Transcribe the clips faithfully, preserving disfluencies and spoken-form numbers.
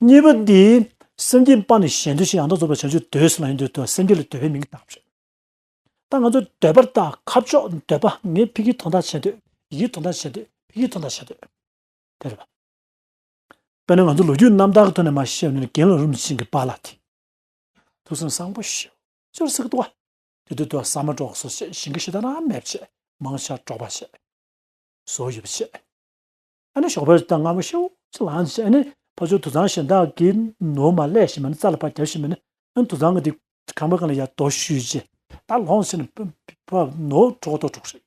གཉིས་པ་འདི་སེམས་བསྐྱེད་སྤངས་ནས་གཞན་དོན་བྱེད། ཡང་དག་རྫོགས་པའི་བྱང་ཆུབ་འདོད་ཟེར་ལབ་ཡོང་དུས་དུ་སེམས་བསྐྱེད་ལ་འདོད་པའི་མིང་བཏགས་པ་རེད། ད་ང་ཚོ་འདོད་པར་བལྟ། ཁ་ཕྱོགས་འདོད་པ། ངས་ཕ་གིའི་དོན་དག་བྱེད་འདོད། ཡི་གེའི་དོན་དག་བྱེད་འདོད། ཕ་གིའི་དོན་དག་བྱེད་འདོད། དེ་རེད་པ། དཔེར་ན་ང་ཚོ་ལོ་རྒྱུས་རྣམ་ཐར་གྱི་ཐོག་ནས་མར་བཤད་ཡོང་ན་རྒན་ལགས་རིན་པོ་ཆེ་གི་པཱ་ལགས་དེ། ཐུགས་བསམ་བཟང་པོ་ཞེ་པོ་ཅིག་འདུག་པ། དེ་དུས་དུ་ཟ་མ་འགྲོ་སོ་བྱས། ཞིང་ཁ་ཞེ་དྲག་རང་མེད་པ་བྱས། མང་ཆེ་བ་འབྲོག་པ་བྱས། ཟོག་ཡོད་པ་བྱས། ཨ་ནི་ཞོགས་པ་ད་སྔ་མོ་ཤིའུ་ཅིག་ལངས་བྱས། ཨ་ནི་ཕར་ཕྱོགས་དུད་ཚང་གཞན་དག་གི་ནོར་མར་བསླས་ཤིག་མ་ནི་རྩྭ་ལ་ཕར་བརྒྱབ་ཤིག་མ་ནི། ཨ་ནི་དུད་ཚང་གི་དེ་ཁང་པ་སྒང་ལ་ཡར་རྡོ་གཞུས་བྱས། ད་ལོངས་ཟེར་ནས་ཕ་ཕ་ནོར་འཕྲོག་འཕྲོག་འགྲོ་གི་རེད།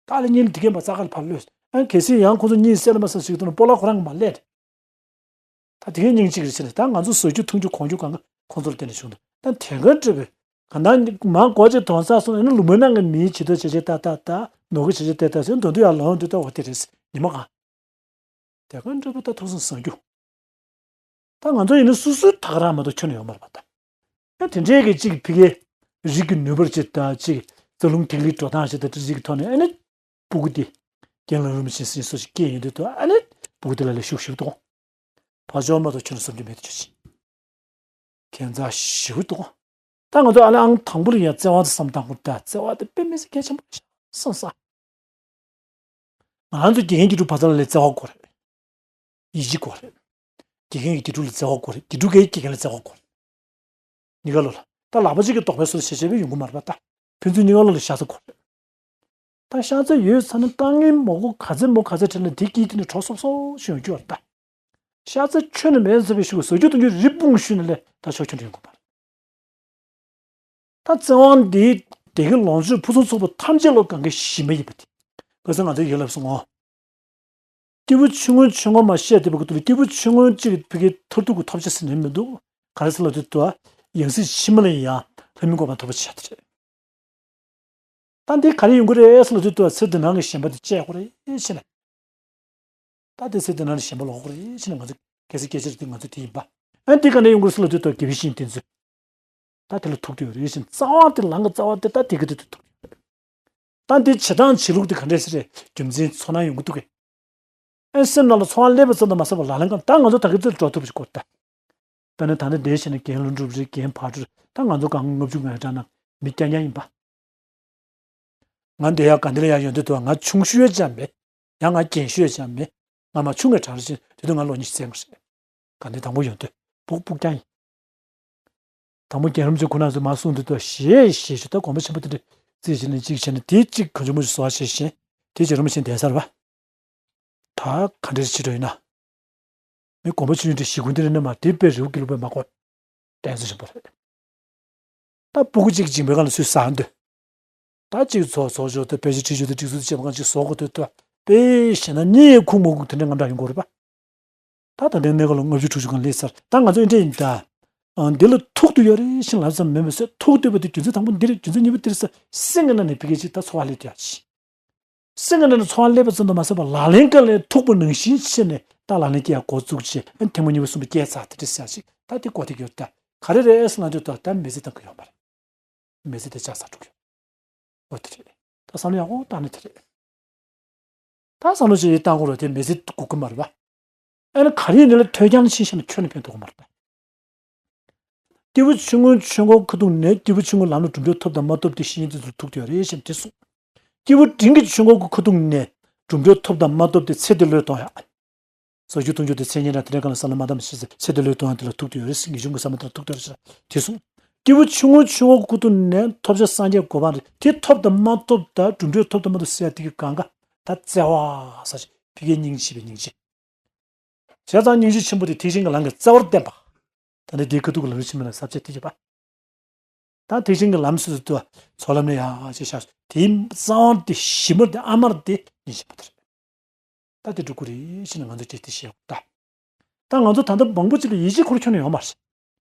ད་ལས་གཉིས་ལ་དེ་གས་མར་རྩྭ་ཁ་ལ་ཕར་གློད། ཨ་ནི་གལ་སྲིད་ཡང་ཁོང་ཚོ་གཉིད་སད་ལ་མ་སད་ཞིག་འདུག་ན་སྤོ་ལགས་ཁོ་རང་གིས་མར་བསླས་རེད། ད་དེ་གའི་སྙིང་གཅིག་རེད་ཟེར་ནས། ད་ང་ཚོ་ཟ་རྒྱུ་འཐུང་རྒྱུ་གོན་རྒྱུ་གང་ག་ཁོང་ཚོ་ལ་བརྟེན་ནས་བྱུང་འདུག་ད་དེ་ག་འདྲ་བའི་གང་ལྟར་མ་སྒོ་ཅིག་དོང་ས་སོང་ན་ལུང་པའི་ནང་གི་མིའི་བྱེད་སྟངས་བྱེད་བྱེད་ལྟ་ལྟ་ལྟ། ནོར་གི་བྱེད་བྱེད་ལྟ་ལྟ་ཟེར། འདོན་དུས་ཡར་ལོང་དུས་ལྟ་བ་དེ་རེད་ཟེར། ཉི་མ་གང་། དེ་ག་འདྲ་བའི་ད་ཐུགས་བསམ་བཟང་རྒྱུ། ད་ང་ཚོ་ཡིན་ན་སོ་སོའི་ད་ག་རང་མ་གཏོགས་ཁྱོན་ནས་ཡོད་མ་རེད་པ་ད། ཨ་དེ་འདྲའི་གི་གཅིག་ཕ་གིའི་རིགས་ཀྱི་ནུས་པར་བྱེད་ད་གཅིག་རྩ་རླུང་ཐིག་ལེའི་འགྲོ་སྟངས་བྱེད་ད་དེ་གཅིག་གི་ཐོག་ནས། ཨ་ནི་སྤུ་གུ་དེ་རྒན་ལགས་རིན་པོ་ཆེ་ཟེར་སོ་ཞིག་སྐྱེས་ཡོང་དུས་དུ། ཨ་ནི་སྤུ་གུ་དེ་ལ་ལས་ཤུགས་ཞེ་པོ་འདུག་ཕར་ཕྱོགས་མ་གཏོགས་ཁྱོན་ནས་བསམ་རྒྱུ་མེད་དུ་ཆུག་ཅིག་ཁྱད་མཚར་ཞེ་པོ་འདུག་ད་ང་ཚོ་ཨ་ལེ་ཨང་དང་པོ་ལ་ཡང་བརྩེ་བ་དེ་བསམ་བཏང་དགོས། ད་བརྩེ་བ་དེ་དཔེ་མི་སྲིད་གལ་ཆེན་པོ་རེད་བསམ་ས། ང་རང་ཚོ་དགེ་རྒན་དགེ་ཕྲུག་བར་མཚམས་ལ་ལས་བརྩེ་བ་དགོས་རེད། ཡིད་ཆེས་དགོས་རེད། དགེ་རྒན་གྱིས་དགེ་ཕྲུག་ལ་བརྩེ་བ་དགོས་རེད། དགེ་ཕྲུག་གིས་དགེ་རྒན་ལ་བརྩེ་བ་དགོས་རེད། གཉིས་ཀ་བློ་ལ། ད་ལག་པ་གཅིག་གིས་རྡོག་པའི་བཟོ་འདྲ་བྱས་བྱས་པས་ཡོང་གི་མ་རེད་པ་ད། ཕན་ཚུན་གཉིས་ཀ་བློ་ལ་ཤ་ཚ་དགོས་རེད། ད་ཤ་ཚ་ཡོད་ཚ་ན་ལྟ་ངན་མོ་གོ་ག་ཚད་མོ་ག་ཚད་དྲན་ན་དེ་དཀྱིལ་དེ་ནས་གྲོགས་སོབ་སོབ་ཞིག་ཡོང་རྒྱུ་རེད་ད། ཤ་ཚ་ཁྱོན་ནས་མེད་ཚར་བའི་གཞུག་གུ་ཟ་རྒྱུ་འཐུང་རྒྱུ་རི་སྤུངས་བཞུས་ནས་ལས་ད་ཕྱོགས་ཁྱོན་ནས་ཡོང་གི་མ་རེད། ད་བཙན་དབང་འདིའི་བདེ་སྐྱིད་ལོངས་སྤྱོད་ཕུན་སུམ་ཚོགས་པ་ཐམས་ཅད་ལ་གང་གའི་གཞི་མ་ཡིན་པ་དེ། ག་ས་ང་ཚོས་ཡོད་ལབ་སོང་ངོ་། སྐྱེས་བུ་ཆུང་ངུའི་ཆོས་མགོན་མ་བཤད་བསྡད་པ་གི་ཐོག་ལ། སྐྱེས་བུ་ཆུང་ངུ་གཅིག་ཕ་གིའི་མཐར་ཐུག་གི་ཐོབ་བྱ་ཟེར་ནས་མི་འདུག་ག་རེ་ཟེར་ལབ་དུས་དུ། ཡང་སྲིད་ཕྱི་མ་ལ་ཡང་ལྷ་མིའི་གོ་འཕང་ཐོབ་པ་བྱ་དེ་རེད། ད་འདི་ག་རེ་ཡོང་གི་རེད་ཟེར་ལབ་དུས་དུ། ཚེ་འདི་སྣང་གི་ཞེན་པ་དེ་བཅད་དགོས་རེད་ཟེར་ནས། ད་དེ་ཚེ་འདི་སྣང་ནས་ཞེན་པ་ལོག་དགོས་རེད་ཟེར་ནས། ང་ཚོ་གལ་སྲིད་སྐད་ཆ་རེད་དེ་ང་ཚོ་དེ་ཡིན་པ། ཨ་འདི་ག་ནས་ཡོང་གི་རེད་ཟེར་ལབ་དུས་དུ། དགེ་བའི་བཤེས་གཉེན་དེ་ཚོས། ད་དེ་ལ་ཐུག་བསྡད་ཡོད་རེད་ཟེར་ནས། རྩ་བ་དེ་ལམ་གྱི་རྩ་བ་དེ་ད་དེ་ག་དེ་དུ་ཐུག་ཡོད་རེད། ད་འདི་བྱེད་སྟངས་བྱེད་ལུགས་དེ་ག་འདྲས་ཟེར་རེད། རྒྱུ་མཚན་ཚོར་སྣང་ཡོང་གི་འདུག་གས། ཨེ་སེམས་ནང་ལ་ཚོར་བ་སླེབས་པ་ཙམ་དུ་མ་ཟད་པར་ལག་ལེན་གང་། ད་ང་ཚོ་ད་གི་ཚོད་འགྲོ་ཐུབ་པ་ཞིག་དགོས་ད། དཔེར་ན་ད་ནི་འདིར་བྱས་ན་རྒན་ལྷུན་གྲུབ་རེད། རྒན་ཕག་གྲུ་རེད། ད་ང་ཚོ་སྒང་ལྔ་བཅུ་ང་གྲངས་ནང་མི་རྐྱང་རྐྱང་ཡིན་པ། ང་འདི་ཡར་དགའ་ལྡན་ལ་ཡར་ཡོང་དུས་དུ། ང་ཆུང་ཤོས་ཅང་མེད། ཡང་ང་རྒན་ཤོས་ཅང་མེད། ང་མ་ཆུང་ངའི་གྲས་རེད་ཅེས། དེ་དུས་ང་ལོ་ཉི་ཤུ་རྩ་ལྔ་རེད། དགའ་ལྡན་དང་པོ་ཡོང་དུས་སྤུ་སྤུ་རྐྱང་ཡིན། དང་པོ་རྒན་རིན་པོ་ཆེ་ཁོ་རང་ཚོ་མར་གསུངས་དུས་དུ་ཞེད་ཞེད་ཞེད། ད་དགོན་པ་ཆེན་པོ་དེ་འདྲ་རྩིས་བྱས་ནས་གཅིག་བྱས་ནས། དེ་གཅིག་གང་བྱུང་མང་བྱུང་བཟོ་བ་བྱས་བཞིན། དེ་རྗེས་རིན་པོ་ཆེ་འདས་ཚར་བ། ད་ག་འདྲ་བྱེད་འགྲོ་ཡིན་ན། མི་དགོན་པ་ཆུང་ཆུང་དེ་ཞི་ཁུངས་དེ་རེད་ན་མ། དེ་དཔེ་རི་བོ་དགེ་ལུགས་པའི་མ་གོ། གདེང་ཚོད་ཆེན་པོ་རེད། ད་སྤུ་གུ་གཅིག་སྦྱིན་པའི་སྒང་ལ་ཚུར་ཟ་འདོད། ད་གཅིག་ཚོགས་ཚོགས་ཆོག་དེ་དཔེ་ཆ་ཁྲིད་ཆོག་དེ་སྒྲིག་འཛུགས་བྱས་པ་གང་ཅིག་བཟོ་དགོས་འདོད་འདུག་དཔེ་བཤད་ན་གཉིད་ཁུག་མ་ཁུག་དེ་འདྲ་ང་འདྲ་ཡོང་གི་རེད་པ། ད་ད་ལྟའི་གནས་སྐབས་ལ་ལྔ་བཅུ་དྲུག་ཅུ་སྒང་སླེབས་ཚར། ད་ང་ཚོ་ཨེ་འདྲ་ཡིན་ད། ཨ་འདི་ལ་ཐུག་འདོད་ཡོད་རེད་ཟེར་ལབ་ཙམ་མིན་པ་ཟེར། ཐུག་འདོད་པ་དེ་རྒྱུ་མཚན་དང་པོ་འདི་རེད། རྒྱུ་མཚན་གཉིས་པ་འདི་རེད་ཟེར། སེམས་ཀྱི་ནང་ནས་ཕ་གི་ཅིག་ད་ཚོར་བ་སླེབས་འདོད་ཡ་ཅིག་སེམས་ཀྱི་ནང་ནས་ཚོར་བ་སླེབས་པ་ཙམ་དུ་མ་ཟད་པར་ལག་ལེན་སྒང་ལ་ཐུག་པ་ནང་བཞིན་བྱས་ནས། ད་ལག་ལེན་སྐྱེལ་ཡ་འགོ་བཙུགས་བྱས། ཨ་ཐེངས་མ་གཉིས་པ་གསུམ་པ་སྐྱེལ་ཚར། དེ་འདྲ་ཟེར་ཡ་ཅིག་ད་དེ་གོ་བདེ་གི་ཡོད་ད། ག་རེ་རེད་ཟེར་ལབ་དུས་ད་ད་མི་ཚེ་འདང་གི་ཡོད་མ་རེད། མི་ཚེ་དེ་ཆགས་ཚར་འགྲོ་གི་ཡོད། འོ་དེ་རེད། ད་བསམ་བློ་ཡག་པོ་བཏང་ནས་དེ་རེད། ད་བསམ་བློ་ཅིག་བཏང་དགོས་རེད། དེ་མི་ཚེ་འགོར་གི་མ་རེད་པ། ཨ་ནི་ག་རེ་ཡིན་ནའི་ལ་ཐོས་རྒྱ་ནི་ཕྱིན་བཞག་ན་ཁྱོན་ནས་ཕན་ཐོགས་གི་མ་རེད་ད། སྐྱེས་བུ་ཆུང་ངུའི་ཆོས་མགོན་ཁ་ཐུག་ནས། སྐྱེས་བུ་ཆུང་ངུའི་ལམ་ལ་གྲུབ་འབྲས་ཐོབ་དང་མ་ཐོབ་དེ་གཞན་དེ་ཚོར་ཐུག་འདོད་ཡོད་རེད་ཟེར་དེ་གསུངས། སྐྱེས་བུ་འབྲིང་གི་ཆོས་མགོན་ཁ་ཐུག་ནས་གྲུབ་འབྲས་ཐོབ་དང་མ་ཐོབ་དེ་ཚེ་འདི་བློས་གཏོང་ཡ། ཟ་རྒྱུ་འཐུང་རྒྱུ་དེ་ཚེ་སྔོན་རང་དེ་འདྲ་གང་ལ་བསམ་བློ་མ་བཏང་མ་ཤེས་ཚེ་ཚེ་འདི་བློས་གཏོང་ཡ་དེ་ལ་ཐུག་འདོད་ཡོད་རེད་ཟེར། ངེས་འབྱུང་གི་བསམ་བློ་དེ་ལ་ཐུག་འདོད་རེད་ཟེར་དེ་གསུངས། སྐྱེས་བུ་ཆུང་ངུའི་ཆོས་མགོན་ཁ་ཐུག་ནས་ཐོབ་བྱ་སངས་རྒྱས་གོ་འཕང་རེད། དེ་ཐོབ་དང་མ་ཐོབ་དང་གྲུབ་འབྲས་ཐོབ་དང་མ་ཐོབ་ཟེར་ཡ་དེ་གི་གང་ག་ད་བརྩེ་བ་ཟེར་ཞིག་ཕ་གིའི་སྙིང་རྗེ་བའི་སྙིང་རྗེ། བྱས་ཙང་སྙིང་རྗེ་ཆེན་པོ་དེ་ཐེག་ཆེན་གྱི་ལམ་གྱི་རྩ་བར་བསྟན་པ། ད་ནི་དེའི་ཁ་ཐུག་གི་ལམ་རིམ་ཆེན་མོ་ལ་ཟབ་ཆ་དེ་བྱེད་པ། ད་ཐེག་ཆེན་གྱི་ལམ་སོ་སོ་དུ་ཚོགས་ལམ་ནས་ཡར་ཅིག་བཞག་དེའི་རྩ་བ་དེ་གཞི་མ་དེ་ཨ་མར་དེ་ཉིད་ཆེན་པོ་དེ་རེད། ད་དེ་འགྲོ་གི་རེད་ཟེར་ནས་ང་ཚོ་དེ་དེ་བཤད་དགོས་ད། ད་ང་ཚོ་ད་ལྟ་མང་པོ་ཅིག་ལ་ཡིད་ཆེས་འཁོར་ཁྱོན་ནས་ཡོད་མ་རེད།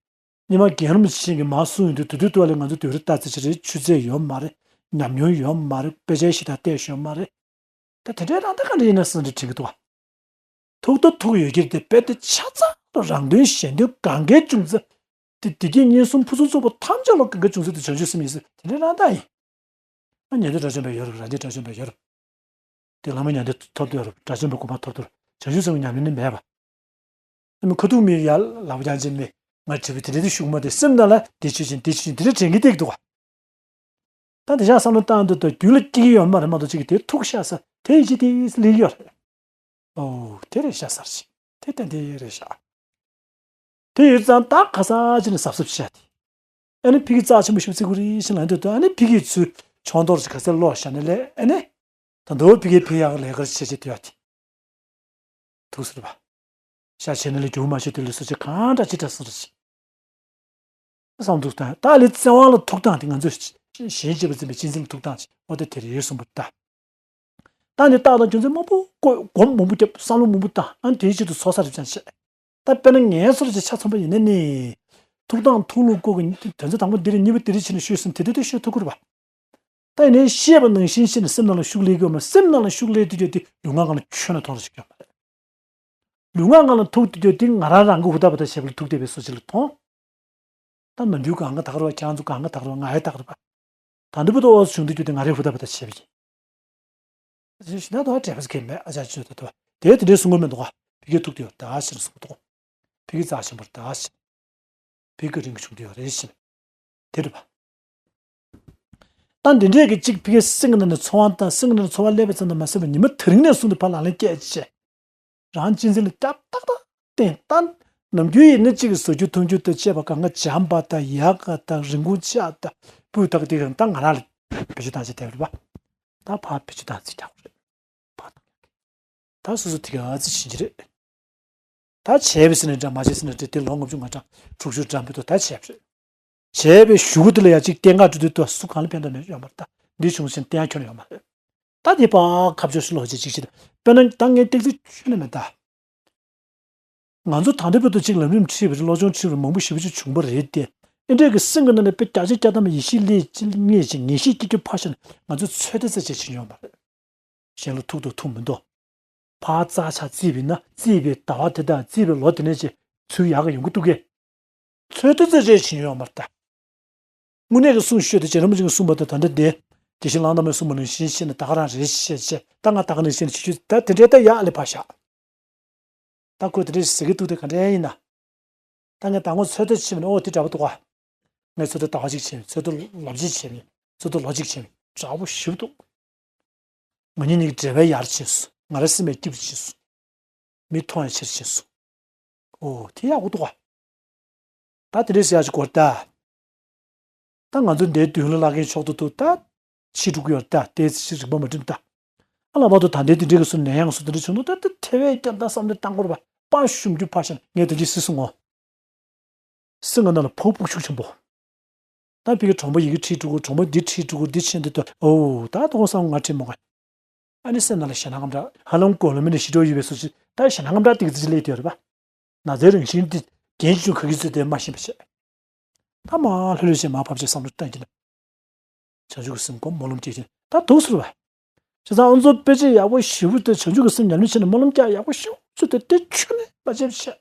སྔོན་མ་རྒན་རིན་པོ་ཆེ་གིས་མར་གསུངས་ཡོང་དུས། དེ་དུས་དུས་ལ་ང་ཚོ་དེ་རིང་ལྟ་ཚེ་ཆེ་རེད། ཆུ་ཚད་ཡོད་མ་རེད། ཉམས་མྱོང་ཡོད་མ་རེད། དཔེ་ཆ་ཞེ་དྲག་བལྟས་ཡོད་མ་རེད། ད་དེ་འདྲའི་རང་ད་ག་འདྲ་ཡིན་ན་བསམ་འདྲ་དྲན་གྱི་འདུག་བ། ཐུག་ད་ཐུག་ཡོད་ཀྱི་རེད་དེ། དཔེ་དེ་ཆ་ཚང་རང་དོན་གཞན་དོན་གང་གའི་བྱུང་ཚེ། དེ་བདེ་སྐྱིད་ངན་སོང་ཕུན་སུམ་ཚོགས་པ་ཐམས་ཅད་ལ་གང་གའི་བྱུང་ཚེ་དེ་བྱང་ཆུབ་སེམས་ཡིན་ཟེར་དེ་འདྲའི་རང་ད་ཡིན། ཨ་ཉན་ཐོས་དགྲ་བཅོམ་པ་ཡོད་རེད། རང་འདྲེན་དགྲ་བཅོམ་པ་ཡོད་རེད། དེ་བླ་མ་མྱང་འདས་ཐོབ་འདོད་ཡོད་རེད། དགྲ་བཅོམ་པའི་གོ་འཕང་ཐོབ་འདོད་རེད། བྱང་ཆུབ་སེམས་ཀྱི་ཉམས་ལེན་ནི་མེད་པ། ཨ་ནི་ཁ་ཐུག་མི་ཡ་ལབ་རྐྱང་ཅན་མི་ང་དྲི་བ་དེ་འདྲ་དེ་ཞུགས་མ་དེ་སེམས་ནང་ལ་དེ་ཆོས་ཅན་དེ་ཆོས་ཅན་དེ་འདྲ་དྲན་གྱི་བསྡད་འདུག་ག་ད་དེ་ཤག་བསམ་བློ་བཏང་འདུག་ད་རྒྱུད་ལ་སྐྱེ་གི་ཡོད་མ་རེད་མ་གཏོགས་ཅིག་གིས་དེ་ཐུག་ཤག་ས་དེ་ཡིན་གཅིག་དེ་ལས་ཡོད་རེད། ཨོ་དེ་རེད་ཤག་ཟེར་ཞིག་དེ་ཏན་ཏན་རེད་ཤག་དེ་ཡོད་ཙང་ད་ཁ་སང་ཅི་ནས་གཟབ་གཟབ་བྱས་ཏེ། ཨ་ནི་ཕ་གི་རྩ་ཆེན་པོ་ཞིག་བརྩི་དགོས་རེད་ཞེས་ལབ་འདུག་ད་ཨ་ནི་ཕ་གིའི་ཚུལ་ཆོག་མདོག་ཅིག་ག་ཚད་ལོག་བཞག་ནས་ལས་ཨ་ནི། ད་འདོད་ཕ་གིའི་ཕ་ཡག་ལས་ཀར་བྱེད་བྱེད་དུ་ཡ་དེ། ཐུགས་ཟུར་པ། ཤ་བྱས་ནས་ལས་རྒྱུག་མ་བྱེད་དུ་ལས་སོ་ཅིག་གང་འདྲ་ཅི་འདྲ་སོང་རེད་ཅིག་བསམ་འདུག་ད་ད་ལས་བཙན་དབང་ལ་ཐུག་སྟངས་དེ་ང་ཚོས་གཞན་གཅེས་པར་འཛིན་པའི་གཅེས་འཛིན་ལ་ཐུག་སྟངས་ཅིག་ཨོ་དེ་དེ་རེད་གསུངས་པ་ད། ད་ནི་རྟགས་དང་རྒྱུ་མཚན་མང་པོ་བཀོད་སྒོམ་མང་པོ་བརྒྱབ་བསམ་བློ་མང་པོ་བཏང་ཨ་ནི་དེའི་ཆེད་དུ་ཚོགས་བསགས་རེ་བྱས་བྱས། ད་དཔེར་ན་ངའི་སོར་གྱི་ཆ་ཚང་པ་ཡིན་ན་ནི། ཐུགས་དང་ཐུགས་ལུགས་ཀོ་གི་དོན་ཚན་དང་པོ་འདིར་གཉིས་པ་འདིར་ཕྱིན་ནས་ཤོད་ཟིན་དེ་དུས་དེ་ཤོད་ཐུབ་ཀྱི་རེད་པ། ད་ཡིན་ནའི་ཤེས་པ་ནང་བཞིན་ཤེས་ནས་སེམས་ནང་ལ་ཤུགས་སླེབས་ཀྱི་ཡོད་མ་རེད། སེམས་ནང་ལ་ཤུགས་སླེབས་དུས་ཀྱང་དེ་ལུས་ངག་སྒང་ལ་ཁྱོན་ནས་མཐོང་རེ་ཞིག་ཡོད་མ་རེད། ལུས་ངག་སྒང་ལ་ཐུག་དུས་ཀྱང་དེ་ང་རང་རང་གི་ཧུར་ཐག་པ་དང་བྱེད་པ་ལ་ཐུག་བསྡད་པའི་བཟོ་ཅིག་ལ་མཐོང་། ད་ནམ་རྒྱུན་གང་ག་ད་ག་རེད་པ། ཁྱེད་རང་ཚོ་གང་ག་ད་ག་རེད་པ། ང་ཡི་ད་ག་རེད་པ། ད་འདི་བུ་ཏོ་འོ་བྱུང་དུས་རྒྱུ་དེ་ང་རའི་ཧུར་ཐག་པ་ད་བྱས་པ་ཡིན། ཞེས་ན་དོ་བྲེལ་བ་ཟེར་མཁན་མེད། ཨ་ཅག་ཅོ་ད་དོ་དེ་དེ་འདྲའི་གསུང་གི་མི་འདུག་ག་ཕ་གི་ཐུག་དུས་ད་ཞེས་གསུང་འདུག་ཕ་གི་རྩ་ཆེན་པོར་ད་ཞེས། ཕ་གི་རིང་གི་བྱུང་དུས་རེད་ཞེས། དེ་རེད་པ། ད་འདི་འདྲས་ཀྱི་གཅིག་ཕ་གི་སེམས་ཀྱི་ནང་ནས་ཚོར་བ་དང་སེམས་ཀྱི་ནང་ནས་ཚོར་བ་སླེབས་པ་ཙམ་དུ་མ་ཟད་པར་ཉི་མ་དེ་རིང་ནས་བཟུང་སྟེ་ཕར་ལག་ལེན་བཀལ་བྱས། རང་གཅེས་འཛིན་ལ་བསྐྱར་ཏག་ཏག་བསྟན་ད། ནམ་རྒྱུན་ཡིན་ན་གཅིག་གིས་བཟོ་རྒྱུ་འཐུང་རྒྱུ་དང་བཅས་པ་གང་ག་འཇམ་པ་དང་ཡག་ག་དང་རིན་གོང་ཆེ་བ་དང་སྤུས་དག་དེ་གང་ད་ང་རང་ལ་བེད་སྤྱོད་བཏང་བྱས་བསྡད་པ་རེད་པ། ད་ཕར་བེད་སྤྱོད་བཏང་རྩིས་རྒྱག་དགོས་རེད། ཕར་བཏང་ཡག་གི། ད་སོ་སོ་དེ་ག་ཨ་ཙི་བྱེད་ཀྱི་རེད། ད་བྱས་པ་ཟེར་ནས་འདྲ་མ་བྱས་ཟེར་ནས་འདྲ་དེ་ལོ་ལྔ་བཅུ་ང་གྲངས་དྲུག་ཅུ་འགྲམ་པའི་ཐོག་ད་བྱས་པ་རེད། བྱས་པའི་གཞུག་གུ་དེ་ལ་ཡང་གཅིག་བསྟེན་ག་འགྲོ་དུས་ད་སུ་གང་ལ་ཕན་ཐོགས་མེད་ཡོད་མ་རེད་ད། འདི་བྱུང་ཟིན་བསྟེན་ཡ་ཁྱོན་ཡོད་མ་རེད། ད་དེ་ཕར་ཁ་ཕྱོགས་ཤིག་ལོག་བྱས་ཅིག་བྱེད་དུས་དཔེར་ན་ད་ངས་ཏིག་ཙི་ཆོད་ནས་མེད་ད། ང་ཚོ་ད་ལྟའི་བར་དུ་གཅིག་ལམ་རིམ་ཁྲིད་པ་རེད། བློ་སྦྱོང་ཁྲིད་པ་རེད། མང་པོ་ཞེ་པོ་ཅིག་བྱུང་པ་རེད་དེ། ཨེ་འདྲས་ཀྱི་སེམས་ཀྱི་ནང་ནས་དཔེ་བརྒྱ་ཆ་བརྒྱ་ཐམ་པ་ཡེ་ཤེས་སླེབས་ཅིག་ངེས་ཤེས་སྐྱེ་རྒྱུ་ཕར་བཞག་ནས་ང་ཚོས་ཚོད་ལྟ་ཙམ་ཅིག་བྱེད་ཀྱི་ཡོད་མ་རེད། གཞན་ལ་ཐུག་འདུག་ཐུག་མི་འདུག་ཕར་རྩ་ཆག་རྩིས་པའི་ན་རྩིས་པའི་ཟླ་བ་དེ་དང་རྩིས་པའི་ལོ་དེ་ནས་ཅིག་ཚུར་ཡག་ག་ཡོང་གི་འདུག་གས། ཚོད་ལྟ་ཙམ་ཅིག་བྱེད་ཀྱི་ཡོད་མ་རེད་ད། དངོས་གནས་ཀྱི་གསུང་ཤོད་དེ་རྗེ་རིན་པོ་ཆེ་གིས་གསུངས་པ་དང་ད་ལྟ་དེ། དེ་བཞིན་གླང་དར་མའི་གསུང་པ་ནང་བཞིན་བྱས་ནས་ད་ག་རང་རེད་བཤད་བྱས་ད་ང་ད་ག་ནང་བཞིན་བྱེད་རྒྱུ་ད་དེ་འདྲའི་ད་ཡག་ལས་ཕར་བཞག་ད་ཁོས་དེ་འདྲའི་ཟེར་གི་འདུག་དེ་ག་འདྲའི་ཡིན་ན། ད་ངས་ད་ངོ་ཚོད་ལྟ་བྱེད་མིན་ཨོ་དེ་འདྲ་པོ་འདུག་ག་ངས་ཚོད་ལྟ་ཟླ་བ་གཅིག་བྱེད་མིན་ཚོད་ལྟ་ལོ་གཅིག་བྱེད་མིན་ཚོད་ལྟ་ལོ་གཅིག་བྱེད་མིན་འདྲ་པོ་ཞིབ་འདུག་ང་གཉིས་གཉིས་ཀྱི་འབྲེལ་བའི་ཡར་ཕྱིན་སོང་། ང་རའི་སེམས་པའི་སྐྱིད་པོ་ཕྱིན་སོང་། མི་མཐོང་ཡང་ཆེར་ཕྱིན་སོང་། ཨོ་དེ་ཡག་པོ་འདུག་ག་ད་དེ་འདྲའི་ཟེར་ཡག་ཅིག་དགོས་རེད་ད། ད་ང་ཚོ་འདིའི་མདུན་ལ་བླ་རྒན་མཆོག་ཏུ་འདུག་ད་ཕྱི་འགྲོ་གི་ཡོད་རེད་ད་དེ་ཚེ་རིག་པ་མ་འགྲིམ་ད། ཨ་ལ་བར་དུ་ད་འདྲའི་དེ་འདྲའི་གི་སུ་ནད་ཡང་སུ་དེ་འདྲ་བྱུང་འདུག་ད་ད་དེ་བས་ཀྱང་ད་བསམ་བློ་བཏང་དགོས་རེད་པ། དཔའ་ཞུམ་རྒྱུ་ཕར་བཞག་ངས་དེ་འདྲའི་སྲིད་སོང་ངོ་། སེམས་ཀྱི་ནང་ལ་ཕོག་ཕུག་ཤུགས་ཆེན་པོ། ད་ཕ་གི་གྲོང་པ་ཡི་གེ་ཁྲིད་འགྲོ་གི་གྲོང་པ་འདི་ཁྲིད་འགྲོ་གི་འདི་ཕྱིན་འདི་ལྟ་ཨོ་ད་དོ་དགོང་སང་ང་ཁྲིད་མོ་ག་ཨ་ནི་སེམས་ནང་ལ་ཞེད་སྣང་ངམ་འདྲ་ཧ་ལམ་གོ་ལ་མི་ནི་ཞི་འགྲོ་ཡོད་པའི་སུ་ཞིག་ད་ཞེད་སྣང་ངམ་འདྲ་ཏིག་ཙི་ཅི་སླེབས་དེ་རེད་པ། ན་ཚའི་རང་བཞིན་འདི་རྒྱན་ཆུང་ག་གི་ཚོད་དེ་མ་ཤེས་པ་བྱས། ད་མ་ལྷོད་ལྷོད་བྱས་མ་ཕབ་བྱས་བསམ་བློ་བཏང་གི་ན། བྱང་ཆུབ་ཀྱི་སེམས་སྒོམ་སྨོན་ལམ་སྐྱེ་ཞིང་ད་དུག་ཟེར་བ། བྱས་ཙང་ཨ་ཚོ་དཔེ་ཆ་ཡག་པོ་ཞེ་པོ་དེ་བྱང་ཆུབ་ཀྱི་སེམས་ཉམས་ལེན་བྱས་ནས་སྨོན་ལམ་རྒྱག་ཡག་པོ་ཞེ་པོ་ཚོད་དེ་དེ་ཁྱོན་ནས་མ་བྱས་པ་བྱས།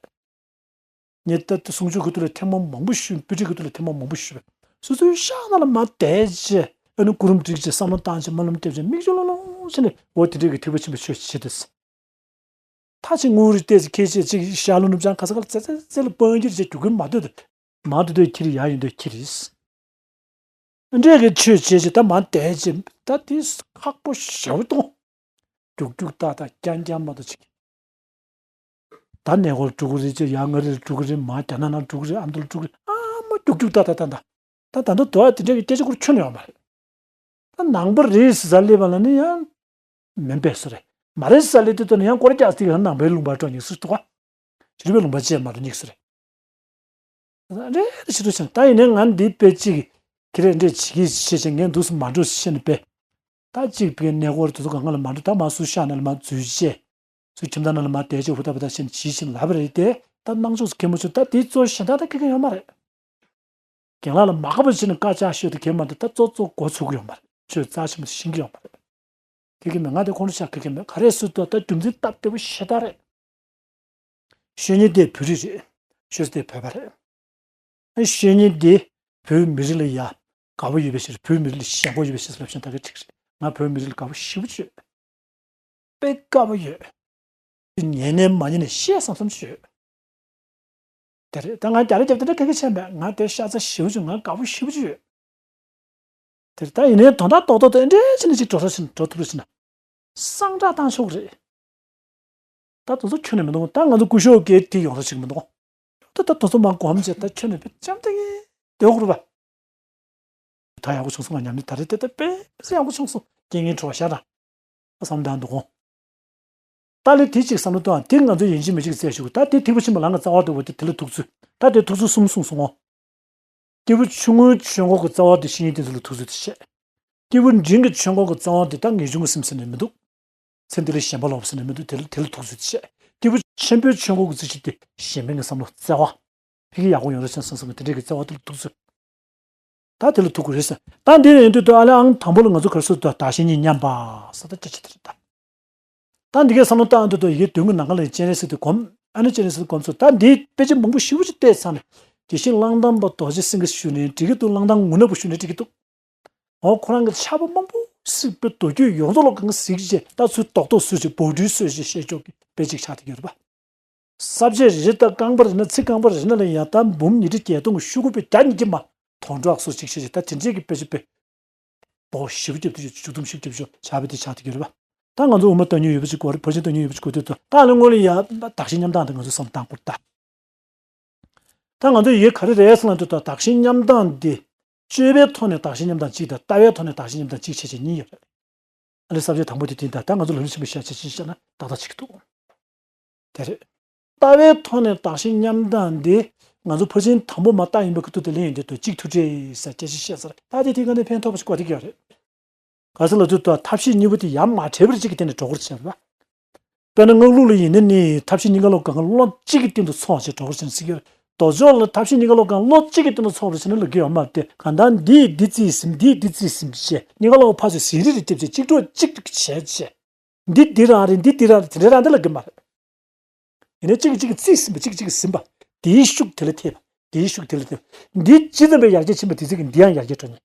ངས་ད་ལྟ་གསུང་ཆོས་ཀྱི་ཐོག་ལ་ཐེངས་མ་མང་པོ་ཞུས། དཔེ་ཁྲིད་ཀྱི་ཐོག་ལ་ཐེངས་མ་མང་པོ་ཞུས། སོ་སོའི་ཤག་ནང་ལ་མར་བསྡད་བྱས་ཨ་ནི་སྐུ་རིམ་བསྒྲིགས་བྱས་བསམ་བློ་བཏང་བྱས་སྨོན་ལམ་བཏབ་བྱས་མིག་ཆུ་ལྷུང་ལྷུང་བྱས་ནས་འོ་དེ་འདྲས་ཀྱི་ཐེག་པ་ཆེན་པོའི་ཆོས་བྱེད་དེ། ད་ཅིག་ངུ་རེ་བལྟས་ཚེ་ཁྱེད་ཅེས་ཅིག་ཤར་ལྷོ་ནུབ་བྱང་ཁ་ས་ཁ་ལ་ཙེ་ཙེ་ཙེ་ལ་སྤང་གྱིར་བྱས་རྒྱུག་གིན་མ་སྡོད་དེ། མར་འགྲོ་དུས་ཁྱེར་ཡར་ཡོང་དུས་ཁྱེར་ཡིས། འདྲས་ཀྱི་ཆོས་བྱེད་ཅིག་ད་མར་བསྡད་ཅིག་ད་དེ་ཁག་པོ་ཞེ་པོ་གཏོང་། རྒྱུག་རྒྱུག་ཏག་ཏག་རྐྱང་རྐྱང་མ་གཏོགས་ཅིག་ད་གནས་སྐོར་འགྲོ་གི་རེད་ཅེས་ཡར་མངའ་རིས་འགྲོ་གི་རེད། མར་རྒྱ་ནག་ནང་འགྲོ་གི་རེད། ཨ་མདོ་ལ་འགྲོ་གི་རེད། ཨ་མ་རྒྱུག་རྒྱུག་ཏག་ཏག་ཏག་ཏག་ད་ད་ལྟ་དོ་བ་དེ་འདྲ་གི་སྐད་ཆ་སྐོར་ཁྱོན་ནས་ཡོད་མ་རེད། ད་ནང་པ་རེད་ཟེར་ས་སླེབས་པ་ལ་ནི་ཡང་མིན་པས་སུ་རེད། མ་རེད་ཟེར་ས་སླེབས་དུས་ད་ནི་ཡང་སྐོར་རྒྱག་སྟེ་ཡང་ནང་པའི་ལུང་པར་འགྲོ་སྙིང་སུ་འདུག་ག་ཕྱི་རོལ་པའི་ལུང་པ་བཅས་མ་འགྲོ་སྙིང་སུ་རེད། རེད་ཕྱི་རོལ་ཕྱིན་ད་ཡིན་ནའི་ང་འདི་དཔེ་གཅིག་ཁྱེད་རེ་འདྲས་བྱེད་ཀྱི་ཤེས་བྱས་ངས་འདུག་སུ་མ་འགྲོ་ཤེས་ནས་པས། ད་གཅིག་པའི་གནས་སྐོར་དེ་ཚོ་གང་ག་ལ་མ་འགྲོ། ད་མ་སུ་ཤག་ནང་ལ་མ་འཛུལ་བྱས། སུ་ཁྱིམ་ཚང་ནང་ལ་མ་བསྡད་བྱས་ཧུར་ཐག་པ་ཐག་བྱས་ནས་བྱིས་ཤིང་ལབ་པ་རེད་དེ། ད་སྣང་ཕྱོགས་སུ་ཁེལ་མ་བྱུང་། ད་དེ་གཙོ་གཞན་དག་ད་ཁེལ་མཁན་ཡོད་མ་རེད། རྒན་ལགས་ལ་མ་དགའ་བ་བྱས་ནས་དཀའ་ཆག་ཤོད་དེ་གས་མ་འདུག་ད་གཙོ་གཙོ་མགོ་ཚོས་ཀྱི་ཡོད་མ་རེད། ཆོས་རྩ་ཆེན་པོ་ཤེས་ཀྱི་ཡོད་མ་རེད། དེ་གི་མི་ང་དེ་ཁོང་ཁྲོ་ཆགས་གི་གི་མེད། ག་རེ་ཟེར་དུས་ད་རྒྱུ་མཚན་སྟབས་བདེ་པོ་ཞེ་དྲག་རེད། ཤེས་ཉེན་དེ་བོད་རིགས་རེད། ཤོད་དེ་བོད་པ་རེད། ཨ་ཤེས་ཉེན་དེ་བོད་མི་རིགས་ལ་ཡ་དགའ་པོ་ཡོད་པའི་ཕྱིར། བོད་མི་རིགས་ལ་ཞེན་ཁོག་ཡོད་པའི་ཕྱིར་ལབ་ཤེས་ད་གི་འགྲིག་རེད། ང་བོད་མི་རིགས་ལ་དགའ་པོ་ཞེ་པོ་ཡོད། དཔེ་དགའ་པོ་ཡོད། ཉན་ནས་མ་ཉན་ནས་བཤད་བསམ་བསམ་ཞིག་ཡོད། དེ་རེད། ད་ང་རྒྱ་རེ་རྒྱབ་དེ་འདྲ་ག་གེ་བྱས་མེད། ང་དེ་ཤ་ཚ་ཞེ་པོ་ཅིག་ང་དགའ་པོ་ཞེ་པོ་ཅིག་ཡོད། དེ་རེད། ད་ཡིན་ནའི་དོན་དག་རྡོག་རྡོག་དེ་འདྲ་བྱས་ནས་ཅིག་འགྲོ་ས་ཞིག་འགྲོ་ཐུབ་རེད་ཟེར་ན། སངས་དྲག་བཏང་ཆོག་གི་རེད། ད་དེ་ཚོ་ཁྱོན་ནས་མི་འདུག་ད་ང་ཚོ་སྐུ་ཞབས་ཀྱིས་དེ་ཡོང་རོགས་བྱེད་ཀྱི་མི་འདུག་ད་ད་དེ་ཚོ་མ་གོམས་བྱས་ད་ཁྱོན་ནས་དཔེ་ཅམ་ཐག་གི་སྡོད་དགོས་རེད་པ། ད་ཡག་པོ་བྱུང་སོང་ང་སྙམ་ནས། ད་རེས་དེ་ད་དཔེ་ཡག་པོ་བྱུང་སོང་། རྐྱེན་ངན་བྲོ་བ་ཤར་ར། བསམ་དང་འདུག་གོ། ཏཱ་ལའི་དེ་གཅིག་བསམ་བློ་གཏོང་། དེ་ང་ཚོ་ཡིན་གཅིག་མིན་གཅིག་བཙལ་ཞུ་གི། ད་དེ་ཐིགས་པ་ཆེན་པོ་ལམ་གྱི་རྩ་བ་འདུག་པ་དེ་དེ་ལ་ཐུག་ཚུལ། ད་དེ་ཐུག་ཚུལ་གསུམ་གསུངས་སོང་ངོ་། སྐྱེས་བུ་ཆུང་ངུའི་ཆོས་འཁོར་གྱི་རྩ་བ་དེ་བཤེས་གཉེན་བསྟེན་ཚུལ་ལ་ཐུག་ཚུལ་དེ་བཤད། སྐྱེས་བུ་འབྲིང་གི་ཆོས་འཁོར་གྱི་རྩ་བ་དེ་ད་ངེས་འབྱུང་གི་སེམས་ཟེར་ནས་མི་འདུག་ཚེ་འདི་ལས་ཞེན་པ་ལོག་པ་ཟེར་ནས་མི་འདུག་དེ་ལ་དེ་ལ་ཐུག་ཚུལ་དེ་བཤད། སྐྱེས་བུ་ཆེན་པོའི་ཆོས་འཁོར་གྱི་རྩིས་གཞི་དེ་གཞན་ཕན་གྱི་བསམ་བློ་བརྩེ་བ། ཕ་གི་ཡག་པོ་ཡོང་རེ་བྱས་སོང་སོང་གི་དེ་འདྲས་ཀྱི་བརྩེ་བ་དེ་ལ་ཐུག་ཚུལ། ད་དེ་ལ་ཐུག་དགོས་རེད་ཟེར། ད་འདི་ཡིན་དུས་ད་ཨ་ལེ་ཨང་དང་པོ་ལ་ང་ཚོ་ག་རེ་ཟེར་དུས་བདག་གཞན་གཉིས་མཉམ་པ་ཟེར། ད་སྐད་ཆ་དེ་རེད་ད། ད་འདི་གའི་བསམ་བློ་བཏང་དུས་ད་ཡི་གེ་དོན་གྱི་ནམ་མཁའ་ལ་ཡང་སྤྱན་རས་གཟིགས་དེ་བསྒོམ། ཨ་ནི་སྤྱན་རས་གཟིགས་བསྒོམ་ཚུལ། ད་འདི་དཔེ་ཆ་མང་པོ་ཞེ་པོ་ཅིག་བལྟས་ཚར་ནས། དེ་བཞིན་གླང་དར་མ་རྡོ་རྗེ་སེང་གེ་ཞུས་ནའི་འགྲིག་གི་འདུག་གླང་དར་མ་ངུ་ནག་པོ་ཞུས་ནའི་འགྲིག་གི་འདུག་འོ་ཁོ་རང་གི་ཕྱག་དཔེ་མང་པོ་གཟིགས་པའི་མདོ་རྒྱུད་ཡོངས་རྫོགས་ལ་གང་གཟིགས་བྱས། ད་ཚུར་རྡོག་རྡོག་བཟོས་བྱས་འབོར་འདྲུད་བཟོས་བྱས་བཤད་ཆོག་གི་དཔེ་ཅིག་ཆགས་བསྡད་ཡོད་རེད་པ། ས་བཅད་རེ་རེ་དང་རྐང་པ་རེ་ན་ཚིག་རྐང་པ་རེ་ན་ལ་ཡང་ད་འབུམ་ཉི་ཁྲི་བརྒྱད་སྟོང་གི་ཤོག་གུ་དཔེ་བརྒྱ་ཉིས་བརྒྱ་མ་དོན་གྲུབ་སོགས་ཅིག་བཤད་བྱས། ད་དེ་འདྲས་ཀྱི་དཔེ་ཆ་དཔེ་བོ་ཞེ་པོ་རྒྱབ་དུས་བཅུ་གཏུམ་བཞི་བརྒྱབ་ཤོག་བྱ་བའི་དེ་ཆགས་བསྡད་ཡོད་རེད་པ། ད་ང་ཚོ་དབུ་མ་བཏང་མྱོང་ཡོད་པ་ཅིག་དགོས་རེད། ཕར་ཕྱིན་བཏང་མྱོང་ཡོད་པ་ཅིག་དགོས་དུས་ད་ད་ལོ་སྔོན་ལ་ཡ་བདག་གཞན་མཉམ་བཏང་དེ་ང་ཚོ་བསམ་བཏང་དགོས་ད། ད་ང་ཚོ་ཡི་གེ་ག་རེ་རེད་ཟེར་ན་དུས་ད་བདག་གཞན་མཉམ་བཏང་དེ། སྤྱོད་པའི་ཐོག་ནས་བདག་གཞན་མཉམ་བཏང་གཅིག་དང་། ལྟ་བའི་ཐོག་ནས་བདག་གཞན་མཉམ་བཏང་གཅིག་བྱས་བྱས་གཉིས་ཡོད་རེད། ཨ་ནི་ས་བཅད་དང་པོ་དེ་དེ་ད་ད་ང་ཚོ་ལམ་རིམ་ཆེན་པོ་བཤད་ཆེད་ཅིག་བཤད་ན་ཏག་ཏག་ཅིག་འདུག་དེ་རེད། ལྟ་བའི་ཐོག་ནས་བདག་གཞན་མཉམ་བཏང་འདི་ང་ཚོ་ཕར་ཕྱིན་དང་པོ་མ་བཏང་ཡིན་པའི་ཁུ་ཐུག་དེ་ལེན་ཡོང་དུས་ད་གཅིག་ཐུག་འཕྲད་ཟེར་སྐད་ཆ་བཤད་ཚར། ད་དེ་དེ་ག་ནས་ཕན་ཐོགས་པ་ཞིག་གོ་བསྡད་ཀྱི་ཡོད་རེད། ག་ཟེར་ལབ་དུས་ད་ཐབས་ཤེས་གཉིས་པོ་དེ་ཡ་མ་བྲལ་བར་གཅིག་གི་སྟེང་ནས་འགྲོ་དགོས་ཟེར་བ། དཔེར་ན་སྔགས་ལུགས་ལ་ཡིན་ན་ནི་ཐབས་ཤེས་གཉིས་ཀ་ལོག་གང་ག་བློ་གཅིག་གི་སྟེང་དུ་ཚང་བ་ཞིག་འགྲོ་དགོས་ཟེར་ནས་ཟེར་གྱི་ཡོད་རེད། མདོ་ཕྱོགས་ལ་ཐབས་ཤེས་གཉིས་ཀ་ལོག་གང་བློ་གཅིག་གི་སྟེང་དུ་ཚང་བ་ཞིག་ནི་ལབ་ཀྱི་ཡོད་མ་རེད་དེ། གང་ལྟར་འདིས་འདི་རྩིས་ཟིན། འདིས་འདི་རྩིས་ཟིན་བྱས་གཉིས་ཀ་ལོག་ཕར་ཚུར་ཟིན་རེ་རེ་རྒྱབ་བྱས་གཅིག་གྲོགས་གཅིག་བྱས་བྱས། འདི་འདི་རང་རེད། འདི་འདི་རང་རེད། དེ་འདྲ་རང་འདི་ལ་གི་མ་རེད། ཡིན་ནའི་གཅིག་གིས་གཅིག་གི་རྩིས་ཟིན་པ། གཅིག་གིས་གཅིག་གི་ཟིན་པ། དེའི་ཤུགས་དེ་ལ་ཐེབས་པ། དེའི་ཤུགས་དེ་ལ་ཐེབས། འདི་ཇི་ཙམ་པའི་ཡར་རྒྱས་ཕྱིན་པ་དེ་ཙམ་གྱིས་འདི་ཡང་ཡར་རྒྱས་འགྲོ་ནི།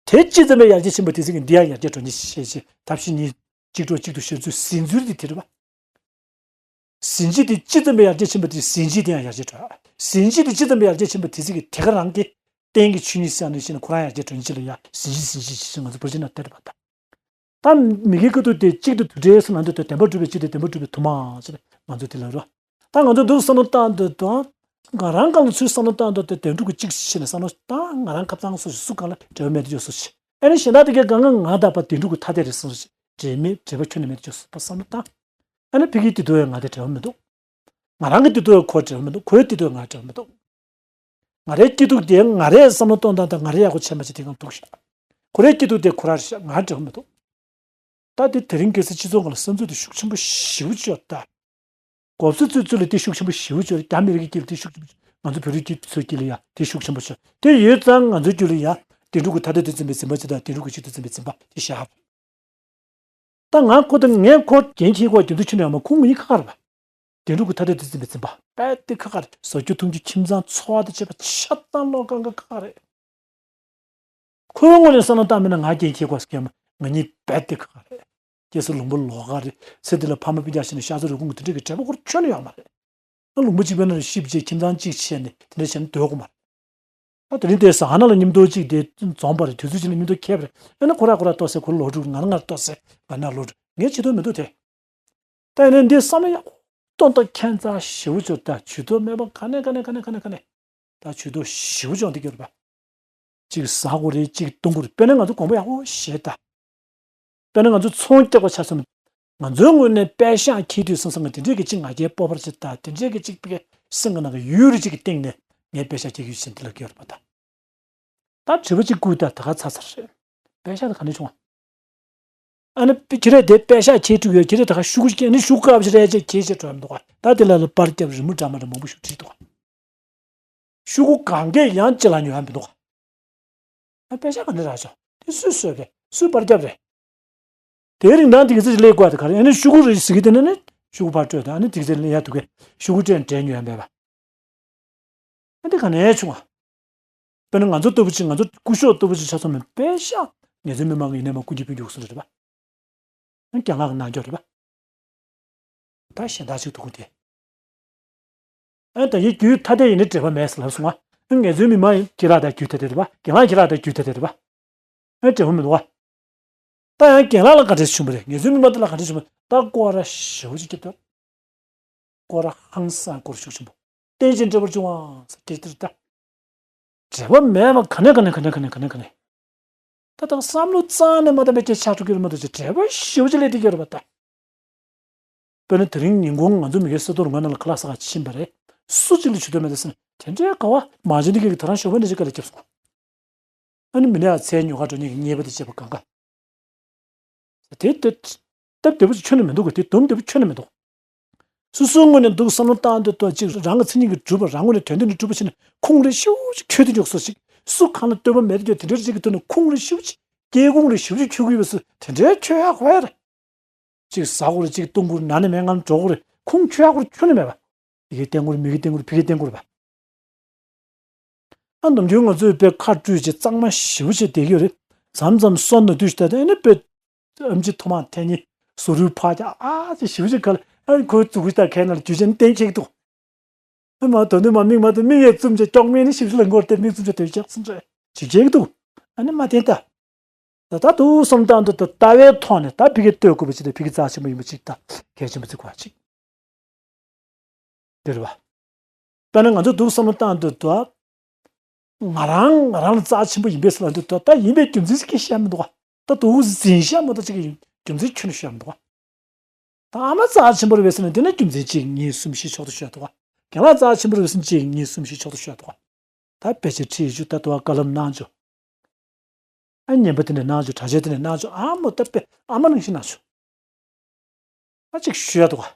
དེ་ཇི་ཙམ་པའི་ཡར་རྒྱས་ཕྱིན་པ་དེ་ཙམ་གྱིས་འདི་ཡང་ཡར་རྒྱས་འགྲོ་ནི་ཞེས་བྱས། ཐབས་ཤེས་གཉིས་གཅིག་གྲོགས་གཅིག་ཏུ་བཤད་ཚུལ་ཟིན་ཚུལ་དེ་དེ་རེད་པ། ཟིན་བྱེད་དེ་ཇི་ཙམ་པའི་ཡར་རྒྱས་ཕྱིན་པ་དེ་ཟིན་བྱེད་དེ་ཡང་ཡར་རྒྱས་འགྲོ། ཟིན་བྱེད་དེ་ཇི་ཙམ་པའི་ཡར་རྒྱས་ཕྱིན་པ་དེ་ཙམ་གྱིས་དེ་ག་རང་གི་རྟེན་གྱི་ཆོས་ཉིད་ཟེར་ནས་བཤད་ན་ཁོ་རང་ཡར་རྒྱས་འགྲོ་ནི་ཅི་ལ་ཡ་ཟིན་བྱེད་ཟིན་བྱེད་ཅེས་ང་ཚོ་བོད་ཕྱི་ནང་བལྟས་རེད་པ་ད། ད་མི་དགེ་དཀའ་ཐུབ་དེ་གཅིག་ཏུ་དུ་བྲལ་ཟེར་ལབ་དུས་ད་བདེན་པར་གྲུབ་པའི་གཅིག་དང་བདེན་པར་གྲུབ་པའི་དུ་མ་ཟེར་ང་ཚོས་དེ་ལབ་རོ། ད་ང་ཚོས་འདུག་བསམ་བློ་བཏང་དུས་དང་། ང་རང་སྒང་ལ་ཚུར་བསམ་བློ་བཏང་དུས་དེ་བདེན་གྲུབ་ཀྱི་གཅིག་བྱས་ནས་བསམ་བློ་བཏང་། ང་རང་ཁ་ཚང་སོ་སོ་སུ་གང་ལ་འབྲེལ་བ་མེད་དུ་ཆོག་སོ་ཞིག་ཨ་ནི་གཞན་དག་དེ་གའི་སྒང་ང་ད་པ་བདེན་གྲུབ་ཀྱི་ཐ་དད་རེད་བསམ་སོ་ཞིག་འབྲེལ་མེད་འབྲེལ་བ་ཁྱོན་ནས་མེད་དུ་ཆོག་སོ་པ་བསམ་བློ་བཏང་། ཨ་ནི་ཕ་གིའི་དེ་དུ་ཡང་ང་དེ་འབྲེལ་བ་མི་འདུག་ང་རང་གི་དེ་དུ་ཡང་ཁོ་འབྲེལ་བ་མི་འདུག་ཁོའི་དེ་དུ་ཡང་ང་འབྲེལ་བ་མི་འདུག་ང་རའི་སྐྱིད་སྡུག་དེ་ང་རས་བསམ་བློ་གཏོང་སྟངས་དང་ང་རས་ཡག་པོ་བྱས་མ་བྱས་དེ་གང་འདུག་ཤག་ཁོ་རའི་སྐྱིད་སྡུག་དེ་ཁོ་ར་རེད་ཤག་ང་འབྲེལ་བ་མི་འདུག་ད་དེ་དེ་རིང་ཁ་སང་སྤྱི་ཚོགས་སྒང་ལ་བསམ་ཚུལ་དེ་ཤུགས་ཆེན་པོ་ཞེ་པོ་ཅིག་ཡོད་ད། གོ་ཚོད་ཚོད་ཚོད་ལ་དེ་ཤུགས་ཆེན་པོ་ཞེ་པོ་ཅིག་ཡོད་རེད། རྒྱ་མི་རིགས་ཀྱི་དཀྱིལ་ལ་དེ་ཤུགས་ཆེན་པོ་ཅིག་ང་ཚོ་བོད་རིགས་ཀྱི་ཚོའི་དཀྱིལ་ལ་ཡ་དེ་ཤུགས་ཆེན་པོ་ཅིག་དེ་ཡོད་ཙང་ང་ཚོའི་དཀྱིལ་ལ་ཡ་དེ་འགྲོ་གི་ཐ་དད་དུ་འཛིན་པའི་འཛིན་པ་ཅིག་དང་དེ་འགྲོ་གི་གཅིག་ཏུ་འཛིན་པའི་འཛིན་པ་དེ་བཞག་ད་ང་ཁོ་དང་ངས་ཁོ་རྒྱན་ཁྱེར་ཁོ་རྒྱན་དུ་ཆུ་ནས་ཡང་མ་ཁོང་གཉིས་ཁ་ཁ་རེད་པ། དེ་འགྲོ་གི་ཐ་དད་དུ་འཛིན་པའི་འཛིན་པ་དཔེ་དེ་ཁ་ཁ་རེད། བཟའ་རྒྱུ་འཐུང་རྒྱུ་ཁྱིམ་ཚང་འཚོ་བ་དང་བཅས་པ་ཆ་ཚང་ལོག་གང་ག་ཁ་ཁ་རེད། ཁོའི་ངོས་ནས་བསམ་བློ་བཏང་མིན་ན་ང་རྒྱན་ཁྱེར་དགོས་ཟེར་མཁན་ང་གཉིས་རྦད་དེ་ཁ་ཁ་རེད། སྐྱེས་ས་ལུང་པ་ལོགས་ཀ་རེད། ཚེ་འདི་ལ་ཕ་མ་སྤུན་ཀྱག་བྱས་ནས་ཤ་ཚ་རུས་ཁུངས་ཀྱི་དེ་འདྲ་གི་འབྲེལ་བ་ཁོར་ཁྱོན་ནས་ཡོད་མ་རེད། ང་ལུང་པ་གཅིག་པའི་ནང་ལ་གཤིབ་བྱས་ཁྱིམ་ཚང་གཅིག་བྱས་ནས་དེ་འདྲ་བྱས་ནས་སྡོད་དགོས་མ་རེད། ད་དེ་རིང་དེ་ཟ་ཁང་ནང་ལ་མཉམ་དུ་གཅིག་དེ་འཛོམས་པ་རེད། དུས་ཚོད་གཅིག་ནས་མཉམ་དུ་འཁེལ་བ་རེད། ཨ་ནི་ཁོ་ར་ཁོ་ར་ལྟོས་ཟེར་ཁོ་ལོག་འགྲོ། ང་རང་ང་རང་ལྟོས་ཟེར་ང་ན་ལོག་འགྲོ། ངས་བྱེད་ཐུབ་མི་འདུག་དེ། ད་ཡིན་ནའི་འདི་བསམ་བློ་ཡག་པོ་གཏོང་སྟངས་ཁྱད་མཚར་ཞེ་པོ་ཅིག་ད་ཇུས་གཏོགས་མེད་པ་ག་ནས་ག་ནས་ག་ནས་ག་ནས་ག་ནས་ད་ཇུས་གཏོགས་ཞེ་པོ་བྱུང་འདི་གྱུར་པ། གཅིག་ཟ་དགོས་རེད། གཅིག་བཏུང་དགོས་རེད། དཔེར་ན་ང་ཚོ་དགོངས་པ་ཡག་པོ་བཞེས་ད། དཔེར་ན་ང་ཚོ་ཚོང་རྒྱག་པ་ཆ་བཞག་ན། ང་ཚོའི་ངོས་ནས་པད་ཤག་འཁྱེར་དུས་སང་སང་ང་དེ་འདྲས་ཀྱི་གཅིག་ང་རྒྱལ་སྤོབས་པ་ཅིག་ད་དེ་འདྲས་ཀྱི་གཅིག་པའི་སེམས་ཀྱི་ནང་གི་ཡུལ་རེ་གཅིག་གི་སྟེང་ནས་ངས་པད་ཤག་འཁྱེར་གྱི་ཡོད་ཟེར་འདི་ལ་གྱུར་པ་ད། ད་དྲི་བ་གཅིག་བསྐུར་ད་ད་ག་ཚར་ཚར་རེད། པད་ཤག་ད་ག་ནས་བྱུང་བ། ཨ་ནི་ཁྱེད་རས་དེ་པད་ཤག་ཁྱེར་བཅུག་ཡོད། ཁྱེད་རས་ད་ག་ཤོག་གུ་ཅིག་ཨ་ནི་ཤོག་གུ་ཨབ་ཅིག་རས་ཅིག་ཁྱེར་ཅིག་འགྲོ་ཡ་མི་འདུག་ག་ད་དེ་ལ་ལ་པར་རྒྱབ་རི་མོ་འདྲ་མ་འདྲ་མང་པོ་ཞིག་བྲིས་འདུག་ག་ཤོག་གུ་གང་གས་ཡང་ཅི་ལ་ཉོ་ཡ་མི་འདུག་ག་ཨ་པད་ཤག་ག་ནས་རག་ཆོག་དེ་སུས་བཟོས་པས། སུས་པར་རྒྱབ་རེད། དེའི་རིང་ནང་དེ་ག་ཚོད་ཅིག་སླེབས་དགོས་ད་ག་རེ། ཨ་ནི་ཤོག་གུ་རེ་ཟེར་གི་དེ་ནས་ནི་ཤོག་གུ་ཕར་སྤྲོད་ད། ཨ་ནི་དེ་ག་ཚོད་སླེབས་ཡ་འདུག་གས། ཤོག་གུ་སྤྲད་ནས་འབྲས་ཉོ་ཡ་མེད་པ། ཨ་འདི་ག་ནས་བྱུང་བ། དཔེར་ན་ང་ཚོ་ལྟ་བུ་ཅིག་ང་ཚོ་སྐུ་ཞབས་ལྟ་བུ་ཅིག་ཆ་ཚང་མ་པད་ཤག་ངེད་ཚོའི་མི་མང་གི་ཡིན་ནའི་མ་སྐུ་མཁྱེན་དཔོན་གྱི་འོག་སུ་རེད་པ། ཨ་རྒྱ་ནག་གི་ནང་འཁྱོག་རེད་པ། ད་གཞན་དག་ཅིག་འདུག་གོ་དེ། ཨ་ད་ཡི་རྒྱུད་ཐ་དད་ཡིན་ན་འབྲེལ་བ་མེད་ཟེར་ལབ་སོང་ང་། ཨ་ངེད་ཚོའི་མི་མང་ཡིན་གྱི་ལ་ད་རྒྱུད་ཐ་དད་རེད་པ། རྒན་ལགས་ཀྱི་ལ་ད་རྒྱུད་ཐ་དད་རེད་པ། ཨ་འབྲེལ་བ་མི་འདུག་བ། ད་ཡང་རྒན་ལགས་ལ་ག་འདྲས་བྱུང་བ་རེད། ངེད་ཚོའི་མི་མང་དེ་ལ་ག་འདྲས་བྱུང་བ། ད་སྐོར་ར་ཞེ་པོ་ཅིག་བརྒྱབ་སྟེ། སྐོར་ར་ཧང་སང་སྐོར་ཤུགས་ཆེན་པོ། རྟེན་ཅིང་འབྲེལ་བར་འབྱུང་བ་ཟེར་སྐད་ཆ་དེ་རེད་ད། འབྲེལ་བ་མེད་པ་ག་ནས་ག་ནས་ག་ནས་ག་ནས་ག་ནས་ག་ནས། ད་ལྟ་བསམ་བློ་རྩ་ནས་མ་བཏང་པའི་སྐད་ཆ་འགྲོ་གི་རེད་མ་གཏོགས་ཅིག་འབྲེལ་བ་ཞེ་པོ་ཅིག་སླེབས་བསྡད་ཀྱི་ཡོད་རེད་པ་ད། དཔེར་ན་དེ་རིང་ཉིན་གུང་ང་ཚོ་མི་སྒེར་ས་ཐོག་རུ་ང་ནང་ལ་ཁ་ལག་ཟ་ག་ཕྱིན་པ་རེད། སུ་གཅིག་ལ་ཇུས་གཏོགས་མེད་ད་ཟེར་ན་དེ་འདྲའི་དགའ་བ་མ་བྱུང་། འདི་ག་གི་ད་རང་ཞོགས་པ་ནས་ཅིག་དཀའ་ལས་བརྒྱབ་སོང་། ཨ་ནི་མི་ནས་ཨ་ཚའི་ཉོ་ག་འགྲོ་མཁན་གྱི་ཉེས་པ་དེ་བྱས་པ་གང་ག། དེ་ལྟ་སྟབས་བདེ་པོ་ཁྱོན་ནས་མི་འདུག་ག། དེ་སྡུག་བདེ་པོ་ཁྱོན་ནས་མི་འདུག། སོ་སོའི་ངོས་ནས་འདུག་བསམ་བློ་བཏང་དུས་ད་ཅིག་རང་གི་མཚན་ཉིད་ཀྱིས་གྲུབ་པ། རང་ངོས་ནས་དོན་དེ་ནི་གྲུབ་པ་བྱས་ན་ཁུངས་རེ་ཞེ་པོ་ཅིག་འཁྱོལ་དུ་འཇུག་སོ་ཅིག། སུ་གང་ལ་ལྟོས་པ་མེད་དུས་དེ་འདྲའི་ཅིག་གི་ཐོག་ནས་ཁུངས་རེ་ཞེ་པོ་ཅིག། སྐྱེ་ཁུངས་རེ་ཞེ་པོ་ཅིག་འཁྱོལ་གི་ཡོད་པ་སུ་དེ་འདྲའི་འཁྱོལ་ཡག་གོ་ཡ་རེད། ཅིག་ཟ་དགོས་རེད། ཅིག་བཏུང་དགོས་རེད། ན་ནས་མེད་ངང་འགྲོ་དགོས་རེད། ཁུངས་འཁྱོལ་ཡག་ཁུར་ཁྱོན་ནས་མེད་པ། ཡི་གེ་བསྟན་དགོས་རེད། མི་གེ་བསྟན་དགོས་རེད། ཕ་གི་བསྟན་དགོས་རེད་པ། ཨ་ནམ་རྒྱུན་ང་ཚོས་དཔེ་ཁ་སྤྲོད་བྱས་གཙང་མ་ཞེ་པོ་བྱས་བསྡད་ཀྱི་ཡོད་རེད། མཚམས་མཚམས་སོ་ན་དུས་ཤིག་ད་ཨ་ནི་དཔེ་ཨེམ་ཆི་ཐོག་མར་འཐེན་ནས་བཟོ་རུལ་ཕར་རྒྱག། ཨ་ཅེ་ཞེ་པོ་ཅིག་ག་ལ། ཨ་ཁོའི་མཛུབ་གུ་ད་ཁའི་ནང་ལ་འཇུས་བྱས་ནས་བསྟན་ཁྱེར་གྱི་འདུག། ཨ་མ་དོ་ནི་མ་མིག་མ་དོ་མིག་ཡས་བཙུམ་བྱས་ཀྱོག་མེད་ནི་ཞིབ་ཞིབ་ལ་མགོར་དེ་མིག་བཙུམ་བྱས་དོན་རྒྱག་སོང་ཙང་ཅིག་བྱེད་ཀྱི་འདུག། ཨ་ནི་མ་བསྟན་ད། ད་ལྟ་འདུག་བསམ་སྟངས་འདི་ད་ལྟ་བའི་ཐོག་ནས་ད་ཕ་གིར་ལྟོས་དགོས་པ་ཅིག་དང་། ཕ་གི་རྩ་ཆེན་པོ་ཡིན་པ་ཅིག་དང་། གལ་ཆེན་པོ་བརྩི་དགོས་པ་ཅིག་འདི་རེད་པ། དཔེར་ན་ང་ཚོ་འདུག་བསམ་བློ་བཏང་དུས་ད། ང་རང་ང་རང་ལ་རྩ་ཆེན་པོ་ཡིན་པས་ཟེར་ལབ་དུས་ད། ད་ཡིན་པའི་རྒྱུ་མཚན་ཅིག་བཤད་མི་འདུག་ག། ད་འདུག་འཛིན་བཤད་མ་གཏོགས་ཅིག་གི་རྒྱུ་མཚན་ཁྱོན་ནས་བཤད་མི་འདུག་ག། ད་ཨ་མ་རྩ་ཆེན་པོ་རེད་པས་ཟེར་ན་དེ་ན་རྒྱུ་མཚན་གཅིག་གཉིས་གསུམ་བཞི་ཆོག་ཏུ་བཤད་འདུག་ག། རྒན་ལགས་རྩ་ཆེན་པོ་རེད་པས་ཟེར་ན་གཅིག་གཉིས་གསུམ་བཞི་ཆོག་ཏུ་བཤད་འདུག་ག། ད་དཔེ་ཆ་ཁྲིད་ཞུ། ད་དུ་བ་བཀའ་སློབ་གནང་ཆོག། ཨ་ཉན་པ་དེ་འདྲ་གནང་ཆོག། གྲྭ་ཆས་དེ་འདྲ་གནང་ཆོག། ཨ་མོ་ད་དཔེ་ཨ་མ་ནང་བཞིན་གནང་ཆོག། ཨ་ཅིག་ཞུ་ཡ་འདུག་ག།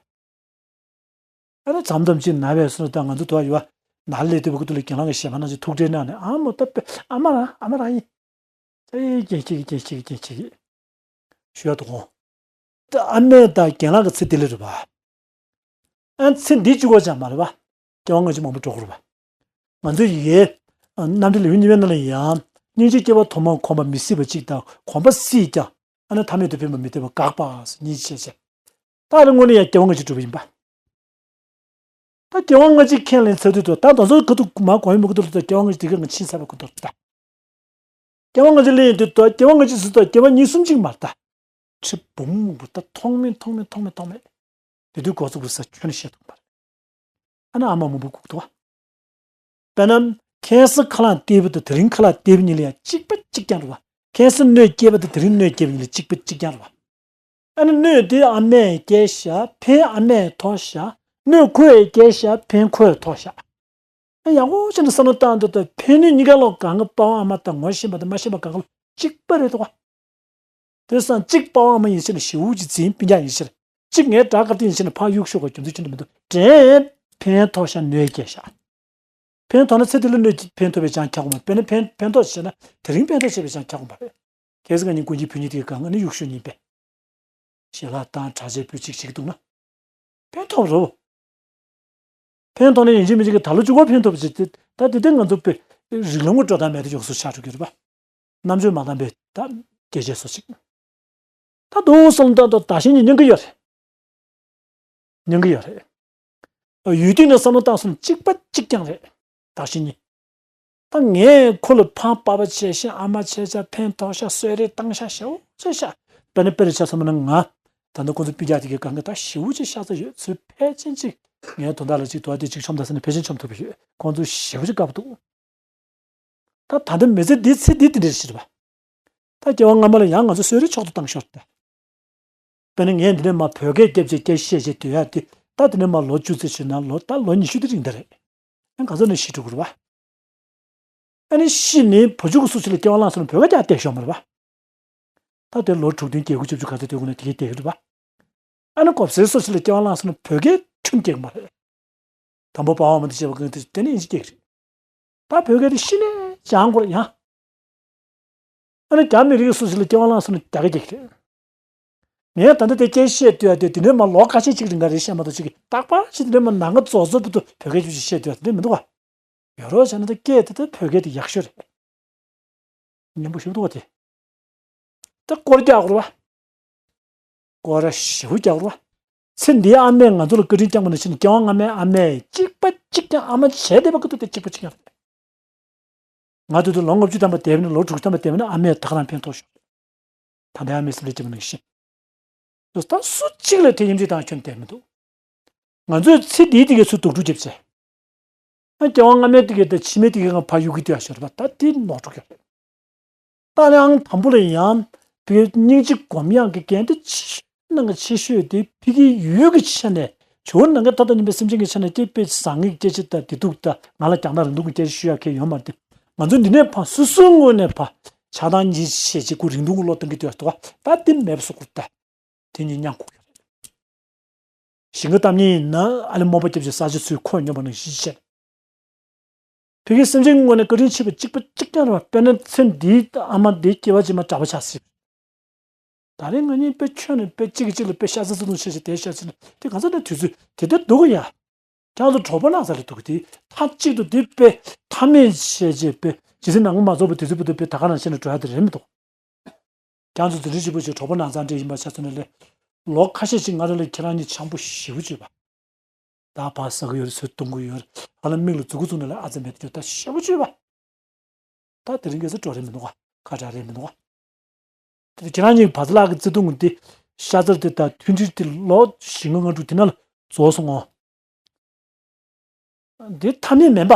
ཨ་ནི་མཚམས་མཚམས་ཅིག་ན་བས་སུ་ད་ང་ཚོ་དུ་བ་ཡོད་བ། ན་ལས་དེ་བ་ཀུ་ཏུ་ལ་རྒན་ལགས་ཀྱི་ཞལ་པར་གནང་ཆོག། ཐུགས་ཁྲལ་གནང་ནས། ཨ་མོ་ད་དཔེ་ཨ་མ་རང་ཨ་མ་རང་ཡིན། ཨེ་སྐྱེ་ཁྱེད་ཀྱི་སྐྱེ་ཁྱེད་ཀྱི་སྐྱེ་ཁྱེད་ཀྱི་ཞུ་ཡ་འདུག་གོ། ད་ཨ་མས་ད་རྒན་ལགས་ཀྱི་ཚེ་འདི་ལ་རེད་པ། ཨ་ཚེ་འདི་གཅིག་པོ་ཅང་མ་རེད་པ། སྐྱེ་བ་སྔ་ཕྱི་མང་པོ་འགྲོ་དགོས་རེད་པ། ང་ཚོ་ཡི་གེ་རྣམ་འགྲེལ་ལེའུ་གཉིས་པའི་ནང་ལ་ཡང་། སྙིང་རྗེ་སྐྱེ་བ་ཐོག་མར་གོམས་པ་མི་སྲིད་པ་ཅིག་དང་། གོམས་པ་སྲིད་ཀྱང་ཨ་ནི་ཐ་མལ་དུ་ཕན་པ་མི་འདོད་པ་དགག་པ་ཟེར་གཉིས་བཤད་བྱས། ད་ཨ་ནི་དངོས་གནས་ཡང་སྐྱེ་བ་སྔ་ཕྱི་འགྲོ་བ་ཡིན་པ། ད་སྐྱེ་བ་སྔ་ཕྱི་ཁས་ལེན་ཚར་དུས་ད། ད་ང་ཚོ་ག་དུས་མ་གོ་ཡི་མི་ག་དུས་ལ་ད་སྐྱེ་བ་སྔ་ཕྱི་དེ་ག་ང་ཕྱིན་ཚར་བ་ག་དུས་ད། སྐྱེ་བ་སྔ་ཕྱི་ལེན་དུས་ད་སྐྱེ་བ་སྔ་ཕྱི་ཟེར་ད་སྐྱེ་བ་གཉིས་གསུམ་ཅིག་མ་རེད་ད། ཁྲི་འབུམ་མང་པོ་ད་ཐོགས་མེད་ཐོགས་མེད་ཐོགས་མེད་ཐོགས་མེད། དེ་དུས་འགོ་བཙུགས་པ་ས་ཁྱོན་ནས་བཤད་ཐུབ་པ་རེད། ཨ་ནི་ཨ་མ་མང་པོ་སྒུག་འདུག་བ། དཔེར་ན་ཁ་སང་ཁ་ལག་སྟེར་བ་དང་དེ་རིང་ཁ་ལག་སྟེར་བ་གཉིས་ལ་ཡང་གཅིག་པ་གཅིག་རྐྱང་རེད་བ། ཁ་སང་སྣོད་སྐྱེས་པ་དང་དེ་རིང་སྣོད་སྐྱེས་པ་གཉིས་ལ་གཅིག་པ་གཅིག་རྐྱང་རེད་བ། ཨ་ནི་སྣོད་དེ་ཨ་མས་སྐྱེས་ཤག། ཕན་ཨ་མས་ཐོགས་ཤག། སྣོད་ཁོས་སྐྱེས་ཤག། ཕན་ཁོས་ཐོགས་ཤག། ཨ་ཡག་པོ་བྱས་ནས་བསམ་བློ་བཏང་དུས་ད་ཕན་གནོད་གཉིས་ཀ་ལོ་གང་ག་པ་ཕ་ཨ་མ་དང་ངོ་ཤེས་པ་དང་མ་ཤེས་པ་གང་ག་ལོ་གཅིག་པ་རེད་འདུག་བ། དེ་སང་གཅིག་པ་ཕ་ཨ་མ་ཡིན་ཕྱིན་ན་ཞེ་པོ་ཅིག་འཛིན། སྤུན་ཀྱག་ཡིན་ཕྱིན། གཅིག་ངའི་དགྲ་སྐབས་དེ་ཡིན་ཕྱིན་ན་ཕར་གཡུག་ཤོག་ག། རྒྱུ་མཚན་ཅི་འདྲ་མི་འདུག། དྲན། ཕན་ཐོགས་ཤག། གནོད་སྐྱེལ་ཤག། ཕན་ཐོགས་ན་ཚེ་འདི་ལ་གནོད་ཀྱི་ཕན་ཐོགས་པའི་ཅང་ཁྱབ་ཀྱི་མ་རེད། དཔེར་ན་ཕན་ཕན་ཐོགས་བྱས་ན་དེ་རིང་ཕན་ཐོགས་བྱས་པའི་ཅང་ཁྱབ་ཀྱི་མ་རེད། གལ་སྲིད་ང་གཉིས་དགུན་གྱི་བུ་གཉིས་དེ་གང་ང་ནི་གཡུག་ཤོག་གཉིས་པས། ཞལ་ལག་དང་གྲྭ་ཆས་སྤུས་གཅིག་བྱེད་ཀྱི་འདུག་ན། ཕན་ཐོགས་རོ། ཕན་ཐོགས་ན་ཡིན་གཅིག་མིན་གཅིག་གི་ད་ལོ་གཅིག་པོ་ཕན་ཐོགས་པ་ཅིག་སྟེ། ད་དེ་དེ་ང་ཚོ་དཔེ་རིགས་ལམ་གྱི་འགྲོ་སྟངས་མེད་དུ་ཡོང་སོ་ཆགས་འགྲོ་གི་རེད་པ། རྣམ་དཔྱོད་མ་འདང་པའི་ད་སྐད་ཆ་བཟོ་ཅིག། ད་འདུག་བསམ་སྟངས་དང་བདག་གཞན་གཉིས་མཉམ་གི་ཡོད་རེད། མཉམ་གི་ཡོད་རེད། ཡུལ་དུས་ནས་བསམ་བློ་བཏང་སོང་ན་གཅིག་པ་གཅིག་རྐྱང་རེད། བདག་གཞན་གཉིས། ད་ངས་ཁོ་ལ་ཕར་པ་ཕ་བྱས་ཤག། ཨ་མ་བྱས་ཤག། ཕན་ཐོགས་ཤག། གསོལ་རས་བཏང་ཤག། ཞེ་པོ་ཅིག་བྱས་ཤག། དཔེར་ན་དཔེ་རེ་ཆ་བཞག་པ་ན་ང་། ད་ནི་ཁོང་ཚོ་སྤུན་ཀྱག་དེ་གའི་སྒང་ག་ད་ཞེ་པོ་ཅིག་ཤ་ཚ་ཡོད་ཚུལ་ཕལ་ཆེར་ཅིག། ངའི་དོན་དག་ལ་ཅིག་དོ་བ་དེ་ཅིག་ཆོམ་ད་ཟེར་ན་ཕལ་ཆེར་ཆོམ་ཐུབ་པ་ཡོད། ཁོང་ཚོ་ཞེ་པོ་ཅིག་དགའ་པོ་འདུག། ད་ད་ལྟ་མི་ཚེ་འདི་ཚེ་འདི་དེ་འདྲ་ཞིག་རེད་པ། ད་སྐྱེ་བ་སྔ་མ་ལ་ཡང་ང་ཚོ་གསོལ་རས་མཆོག་ཏུ་བཏང་ཤོར་ཏེ། དཔེར་ན་ངས་འདི་ནས་མར་བོད་སྐད་རྒྱབ་བྱས་སྐད་བཤད་བྱས་སྡོད་ཡ་དེ། ད་འདི་ནས་མར་ལོ་བཅུ་ཙམ་ཞིག་ན་ལོ་ད་ལོ་ཉི་ཤུ་དེ་རིང་འདི་རེད། ཡང་ག་ཚོད་ནས་ཤི་འགྲོ་གི་རེད་པ། ཨ་ནི་ཤི་ནས་བུ་ཆུང་གི་སུ་ཞིག་ལ་སྐྱེ་བ་བླངས་སོང་ན་བོད་སྐད་ཀྱང་བསྡད་ཤོག་མ་རེད་པ། ད་དེ་ལོ་དྲུག་བདུན་བརྒྱད་དགུ་བཅུ་བཅུ་ག་ཚོད་སྡོད་དགོས་ན་དེ་གའི་བསྡད་ཀྱི་རེད་པ། ཨ་ནི་གོ་སའི་སུ་ཞིག་ལ་སྐྱེ་བ་བླངས་སོང་ན་བོད་སྐད་ཁྱོན་བསྡད་ཀྱི་མ་རེད། དང་པོ་པ་ཕ་མ་དང་བཅས་པ་གང་དེ་དེ་ནས་ཡིན་གཅིག་སྐྱེ་གི་རེད། ད་བོད་སྐད་དེ་ཤི་ནས་སྦྱང་དགོས་རེད་ཡང་། ཨ་ནི་རྒྱ་མི་རིགས་སུ་ཞིག་ལ་སྐྱེ་བ་བླངས་སོང་ན་རྒྱ་སྐད་སྐྱེ་གི་རེད། ངས་ད་ལྟ་དེ་སྐད་བཤད་སྡོད་ཡ་དེ་དེ་ནས་མར་ལོ་ཁ་ཤས་ཅིག་རིང་ག་རེ་བཤད་མ་གཏོགས་ཅིག་གི་རྟག་པར་ཅིག་དེ་ནས་མར་ནང་ག་རྫོགས་རྫོགས་བར་དུ་བོད་སྐད་ཅིག་བཤད་སྡོད་ཡ་དེ་འདྲ་མི་འདུག་ག། ཡོད་རོགས་བྱས་ན་ད་སྐད་དེ་ད་བོད་སྐད་དེ་ཡག་ཤོས་རེད། སྙན་པོ་ཞིག་འདུག་བ་དེ། ད་སྐོར་རྒྱག་དགོས་རེད་པ། སྐོར་ར་ཞེ་པོ་རྒྱག་དགོས་རེད་པ། ཚེ་འདིའི་ཨ་མས་ང་ཚོ་ལ་བཀའ་དྲིན་བསྐྱངས་པ་ནང་བཞིན་སྐྱེ་བ་སྔ་མའི་ཨ་མས་གཅིག་པ་གཅིག་རྐྱང་ཨ་མ་བྱས་བསྡད་པ་ཀུན་ཏུ་དེ་གཅིག་པ་གཅིག་རྐྱང་རེད། ང་ཚོ་དེ་ལོ་ལྔ་བཅུ་ཐམ་པ་བསྡད་པ་ན་ལོ་དྲུག་ཅུ་ཐམ་པ་བསྡད་པ་ན་ཨ་མས་ད་ག་རང་ཕན་ཐོགས་ཤོག་ད་ལྟའི་ཨ་མའི་སེམས་ཁྲལ་བྱེད་པ་ནང་བཞིན། ད་སུ་གཅིག་ལ་དེ་སྙིང་རྗེ་དང་ཁྱོན་བསྡད་མི་འདུག་ང་ཚོའི་ཚེ་འདིའི་དེ་གའི་ཚུལ་སྡུག་སྒྲུབ་བྱེད་ཆེད། ཨ་སྐྱེ་བ་སྔ་མའི་དེ་གའི་དང་ཕྱི་མའི་དེ་གའི་ངང་ཕར་གཡུག་གི་སྡོད་ཡ་ཤོར་བ་ད་དེ་ནོར་འགྲོ་གི་རེད། ད་ནི་ཨང་དང་པོ་ལ་ཡང་བོད་སྙིང་རྗེ་སྒོམ་ཡག་གི་འགན་དེ་ཆེ་ཤོས་ནང་གི་ཆེ་ཤོས་དེ་ཕ་གི་ཡུལ་གྱི་ཆ་ནས་ཇོ་བོ་ནམ་མཁའི་མཐའ་དང་མཉམ་པའི་སེམས་ཅན་གྱི་ཆ་ནས་སྐྱེ་དཔེ་བཟང་ངན་སྐྱེ་ཆེད་དང་བདེ་སྡུག་དང་ང་ལ་རྒྱང་ཐག་རིང་ཐུང་གི་སྐད་ཆ་ཤོད་ཡག་གང་ཡང་ཡོད་མ་རེད་དེ། ང་ཚོ་འདི་ནས་ཕར་སོ་སོའི་ངོས་ནས་ཕར་ཆགས་སྡང་གཉིས་བྱས་རྗེས་ཁོ་རིང་ཐུང་གི་བློ་གཏོང་གི་སྡོད་ཡག་ད་དེ་མེད་པ་བཟོ་དགོས་ད། དེ་གཉིས་མཉམ་དགོས་ཀྱི་རེད། ཞིང་ཁ་བཏབ་མཁན་ཡིན་ན་ཨ་ནི་རྨོངས་པ་རྒྱབ་བྱས་ས་ཆ་ཚུར་ཁོ་སྙོམས་པ་ནང་བཞིན་བྱས། ཕ་གིའི་སེམས་ཅན་ངོས་ནས་བཀའ་དྲིན་ཆེ་བ་གཅིག་པ་གཅིག་རྐྱང་རེད་བ། དཔེར་ན་ཚེ་འདིའི་ཨ་མ་འདིའི་སྐྱེ་བ་ཕྱི་མ་གྲྭ་པ་ཆགས་སྲིད། ད་རེས་ང་གཉིས་དཔེ་ཁྱོན་ནས་དཔེ་གཅིག་གིས་གཅིག་ལ་དཔེ་ཤ་ཚ་ཚ་ཐུང་བྱས་བྱས་དེ་ཤ་ཚ་ན་དེ་གང་ཚ་ན་དུས་ཚོད་དེ་ལྟར་འདུག་གི་ཡ། ཁྱེད་ཚོ་གྲོགས་པོ་ནགས་ཚལ་ལ་འདུག་གི་དེ་མཐའ་གཅིག་ཏུ་དེ་དཔེ་མཐའ་མེད་བྱས་བྱས་དཔེ་ཇི་སྲིད་ནང་མ་རྫོགས་པ་དེ་ཚོའི་བུ་དུ་དཔེ་ད་ག་ནང་བཞིན་ལ་འགྲོ་ཡ་དེ་རེད་མི་འདུག་ཁྱེད་ཚོ་འཛིན་གྲྭ་གཅིག་པོ་ཞིག་གྲོགས་པོ་ནགས་ཚལ་འདྲ་ཡིན་པ་ཆ་མཚོན་ན་ལས། ལོ་ཁ་ཤས་ཤིག་ང་རང་ལ་ཁྱེད་རང་གཉིས་འཆམ་པོ་ཞེ་པོ་བྱོས་པ། ད་ཕར་ཟ་གི་ཡོད་རེད་ཚུར་བཏུང་གི་ཡོད་རེད་ཧ་ལམ་མིག་ལ་མཛུབ་གུ་བཙུགས་ན་ལ་ཨ་ཙི་མེད་དུ་ད་ཞེ་པོ་བྱོས་པ། ད་དེ་རིང་ཁ་སང་འགྲོ་རེད་མི་འདུག་ག་ཁ་གྲག་རེད་མི་འདུག་ག་དེ་ཁྱེད་རང་གཉིས་བར་ལག་གི་བརྩེ་དུང་འདི་ཤ་ཚ་དེ་དང་མཐུན་སྒྲིལ་དེ་ལོ་བཞི་ལྔ་ལྔ་དྲུག་དེ་ན་ལ་རྫོགས་སོང་ངོ་། འདི་ཐ་སྙད་མིན་པ།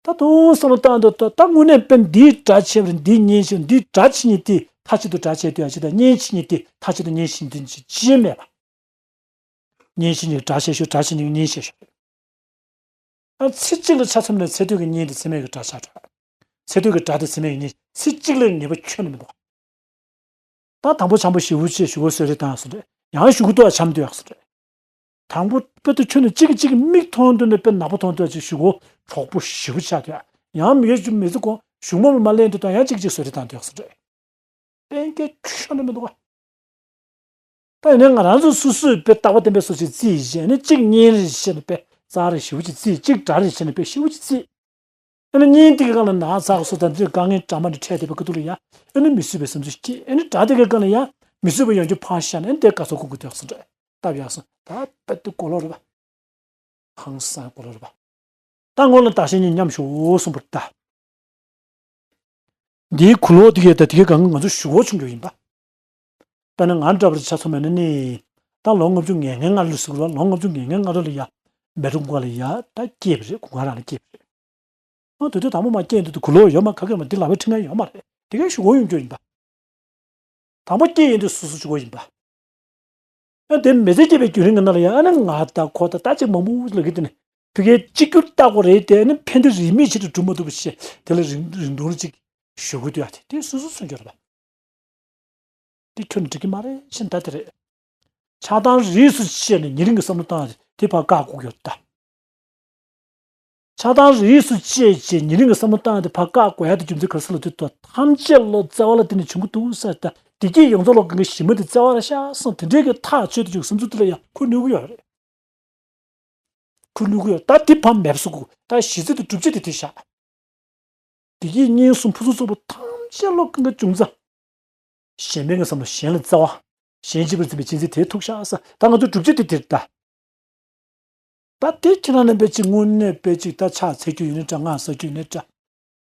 ད་དུང་བསམ་བློ་བཏང་འདུག་ད་ད་དངོས་གནས་དཔེ་འདིའི་དགྲ་ཆེ་བ་རེད། འདིའི་གཉེན་ཆེ་འདིའི་དགྲ་ཆེ་ཉིད་དེ་མཐའ་གཅིག་ཏུ་དགྲ་ཆེ་དུས་ཡ་ཅི་ད་གཉེན་ཆེ་ཉིད་དེ་མཐའ་གཅིག་ཏུ་གཉེན་ཆེ་ཉིད་དེ་ཅི་ཅི་མེད་པ། གཉེན་ཆེ་ཉིད་དགྲ་ཆེ་ཤོས་དགྲ་ཆེ་ཉིད་གཉེན་ཆེ་ཤོས་རེད། ཨ་ཚེ་གཅིག་ལ་ཆ་མཚོན་ན་ཚེ་སྟོད་ཀྱི་གཉེན་དེ་ཚེ་སྨད་ཀྱི་དགྲ་ཆགས་འགྲོ། ཚེ་སྟོད་ཀྱི་དགྲ་དེ་ཚེ་སྨད་ཀྱི་གཉེན་ཚེ་གཅིག་ལས་ངེས་པ་ཁྱོན་ནས་མི་འདུག་ད་དང་པོ་འཆམ་པོ་ཞེ་པོ་བྱས་ཞུ་གོ་བཟོས་རེད་དང་སོ་འདྲ་ཡང་ཞུ་གི་ཏོ་ཡ་འཆམ་དུ་ཡག་སོ་འདྲ། དང་པོ་དཔེ་དུ་ཁྱོད་ནི་གཅིག་གིས་གཅིག་གི་མིག་མཐོང་དུས་ནས་དཔེ་ནག་པོ་མཐོང་དུས་ཅིག་ཞུ་གོ་གྲོགས་པོ་ཞེ་པོ་ཆགས་དུས་ཡང་མི་ཡོད་ཅུ་མི་ཚེ་གོ་གཞུང་མ་མ་ལེན་དུས་དང་ཡང་གཅིག་གཅིག་བཟོས་རེད་དང་དུ་ཡག་སོ་འདྲ། གཏན་འཁེལ་ཁྱོན་ནས་མི་འདུག་ག་ད་ཡིན་ནའི་ང་རང་ཚོ་སོ་སོས་དཔེ་རྟག་པ་བརྟན་པའི་སོ་ཞིག་རྩིས་བྱས་ནས་གཅིག་གཉེན་རེད་བྱས་ནས་དཔེ་རྩ་རེ་ཞེ་པོ་ཅིག་རྩིས་གཅིག་དགྲ་རེད་བྱས་ནས་དཔེ་ཞེ་པོ་ཅིག་རྩིས། ཨ་ནི་གཉེན་དེ་གི་སྒང་ལ་ན་ཚ་གི་སོ་དང་དེ་དཀའ་ངལ་འདྲ་མ་འདྲ་འཕྲད་བསྡད་པའི་སྐབས་དུས་ལ་ཡ། ཨ་ནི་མི་བཟོད་པའི་བསམ་ཚུལ་སྐྱེས། ཨ་ནི་དགྲ་དེ་གི་སྒང་ལ་ཡ། མི་བཟོད་པ་ཡོང་རྒྱུ་ཕར་བཞག་ནས་ཨ་ནི་དེ་དགའ་ཚོར་ཁུག་གི་འདུག་སེ་འདྲ། སྟབས་ཡག་སོང་ད་དཔེ་དེ་གོ་ལོག་རེད་པ། ཧང་སང་གོ་ལོག་རེད་པ། ད་སྔོན་ལ་བདག་གཞན་གཉིས་མཉམ་བཞུགས་གསུངས་པ་རེད་ད། འདིའི་གུ་ལོག་དེ་གས་ད་དེ་གས་སྒང་ག་ང་ཚོ་བཞུགས་སྒོ་ཆུང་རྒྱུ་ཡིན་པ། དཔེར་ན་ང་འདྲ་བར་ཆ་མཚོན་པ་ཡིན་ན་ནི། ད་ལོ་ལྔ་བཅུ་ང་ལྔའི་སྔ་རོལ་ཟེར་གི་རེད་པ། ལོ་ལྔ་བཅུ་ང་ལྔའི་སྔ་རོལ་ལ་ཡ། མལ་གྲོ་གུང་དཀར་ལ་ཡ་ད་སྐྱེས་པ་རེད། གུང་དཀར་རང་ལ་སྐྱེས་པ་རེད། ཨ་དེ་དུས་དང་པོ་མ་སྐྱེས་དུས་དུ་གུ་ལོག་ཡོད་མ་ག་གེ་མ་འདི་ལག་པའི་ཁྲི་ང་ཡོད་མ་རེད། དེ་གས་བཞུགས་སྒོ་ཡོང་རྒྱུ་ཡིན་པ། དང་པོ་སྐྱེས་ཡིན་དུས་སོ་སོ་བཞུགས་སྒོ་ཡིན་པ། ཨ་དེ་མི་ཚེ་སྐྱེལ་བའི་བརྒྱུད་རིམ་གྱི་ནང་ལ་ཡང་ཨ་ནི་ང་དང་ཁོ་དང་ད་ཅིག་མང་པོ་ལ་གི་དེ་ནི་ཕ་གིའི་གཅིག་གྱུར་ལྟ་དགོས་རེད་དེ་ཨ་ནི་ཕན་བདེ་རིས་མེད་ཆེད་དུ་སྒྲུབ་མ་ཐུབ་པ་ཞིག་དེ་ལ་རིང་རིང་ཐུང་ལ་ཅིག་ཞུ་དགོས་དུས་ཨ་དེ་དེ་སོ་སོ་མཚོན་གྱི་རེད་པ། དེ་ཁྱོན་ནས་འགྲིག་གི་མ་རེད་ཕྱིན་ད་དེ་རེད། ཆགས་སྡང་རིས་སུ་བཅད་ནས་ཉེ་རིང་གི་བསམ་བློ་བཏང་ཡ་དེ་ཕར་བཀག་དགོས་ཀྱི་ཡོད་ད། ཆགས་སྡང་རིས་སུ་བཅད་བྱས་ཉེ་རིང་གི་བསམ་བློ་བཏང་སྟེ་ཕར་བཀག་དགོས་ཡ་དེ་རྒྱུ་མཚན་ག་རེ་ཟེར་ལབ་དུས་ཐམས་ཅད་བློ་བཙལ་བ་ལ་བརྟེན་ནས་བྱུང་གི་འདུག་ཟེར་ད་བདེ་སྐྱིད་ཡོངས་རྫོགས་ལ་དགོས་མཁན་གཞི་མ་དེ་བཙལ་བ་ར་ཤག་སོང་དེ་འདྲའི་གི་ཐག་ཆོད་དེ་ཅིག་བསམ་ཚུལ་དེ་ལ་ཡང་ཁུར་ནུས་ཀྱི་ཡོད་རེད། ཁུར་ནུས་ཀྱི་ཡོད་ད་དེ་ཕར་མེད་པ་བཟོ་དགོས་ད་གཞི་རྩ་དེ་སྒྲུབ་བྱེད་དེ་དེ་བཞག་བདེ་སྐྱིད་གཉེན་གསུམ་ཕུན་སུམ་ཚོགས་པ་ཐམས་ཅད་བློ་ཀུན་དགའ་འབྱུང་རྩ། གཞན་ཕན་གྱི་བསམ་བློ་གཞན་ལ་བརྩེ་བ། གཞན་གཅེས་པར་འཛིན་པའི་གཅེས་འཛིན་དེ་ཐུག་ཤག་ཟེར་ད་ང་ཚོ་སྒྲུབ་བྱེད་དེ་དེ་རེད་ད། ད་དེ་ཁྱེད་རང་ནས་དཔེ་ཅིག་དངོས་གནས་དཔེ་ཅིག་ད་ཕྱག་འཚལ་རྒྱུ་ཡིན་ན་འདྲ་སྔགས་བཟླ་རྒྱུ་ཡིན་ན་འདྲ།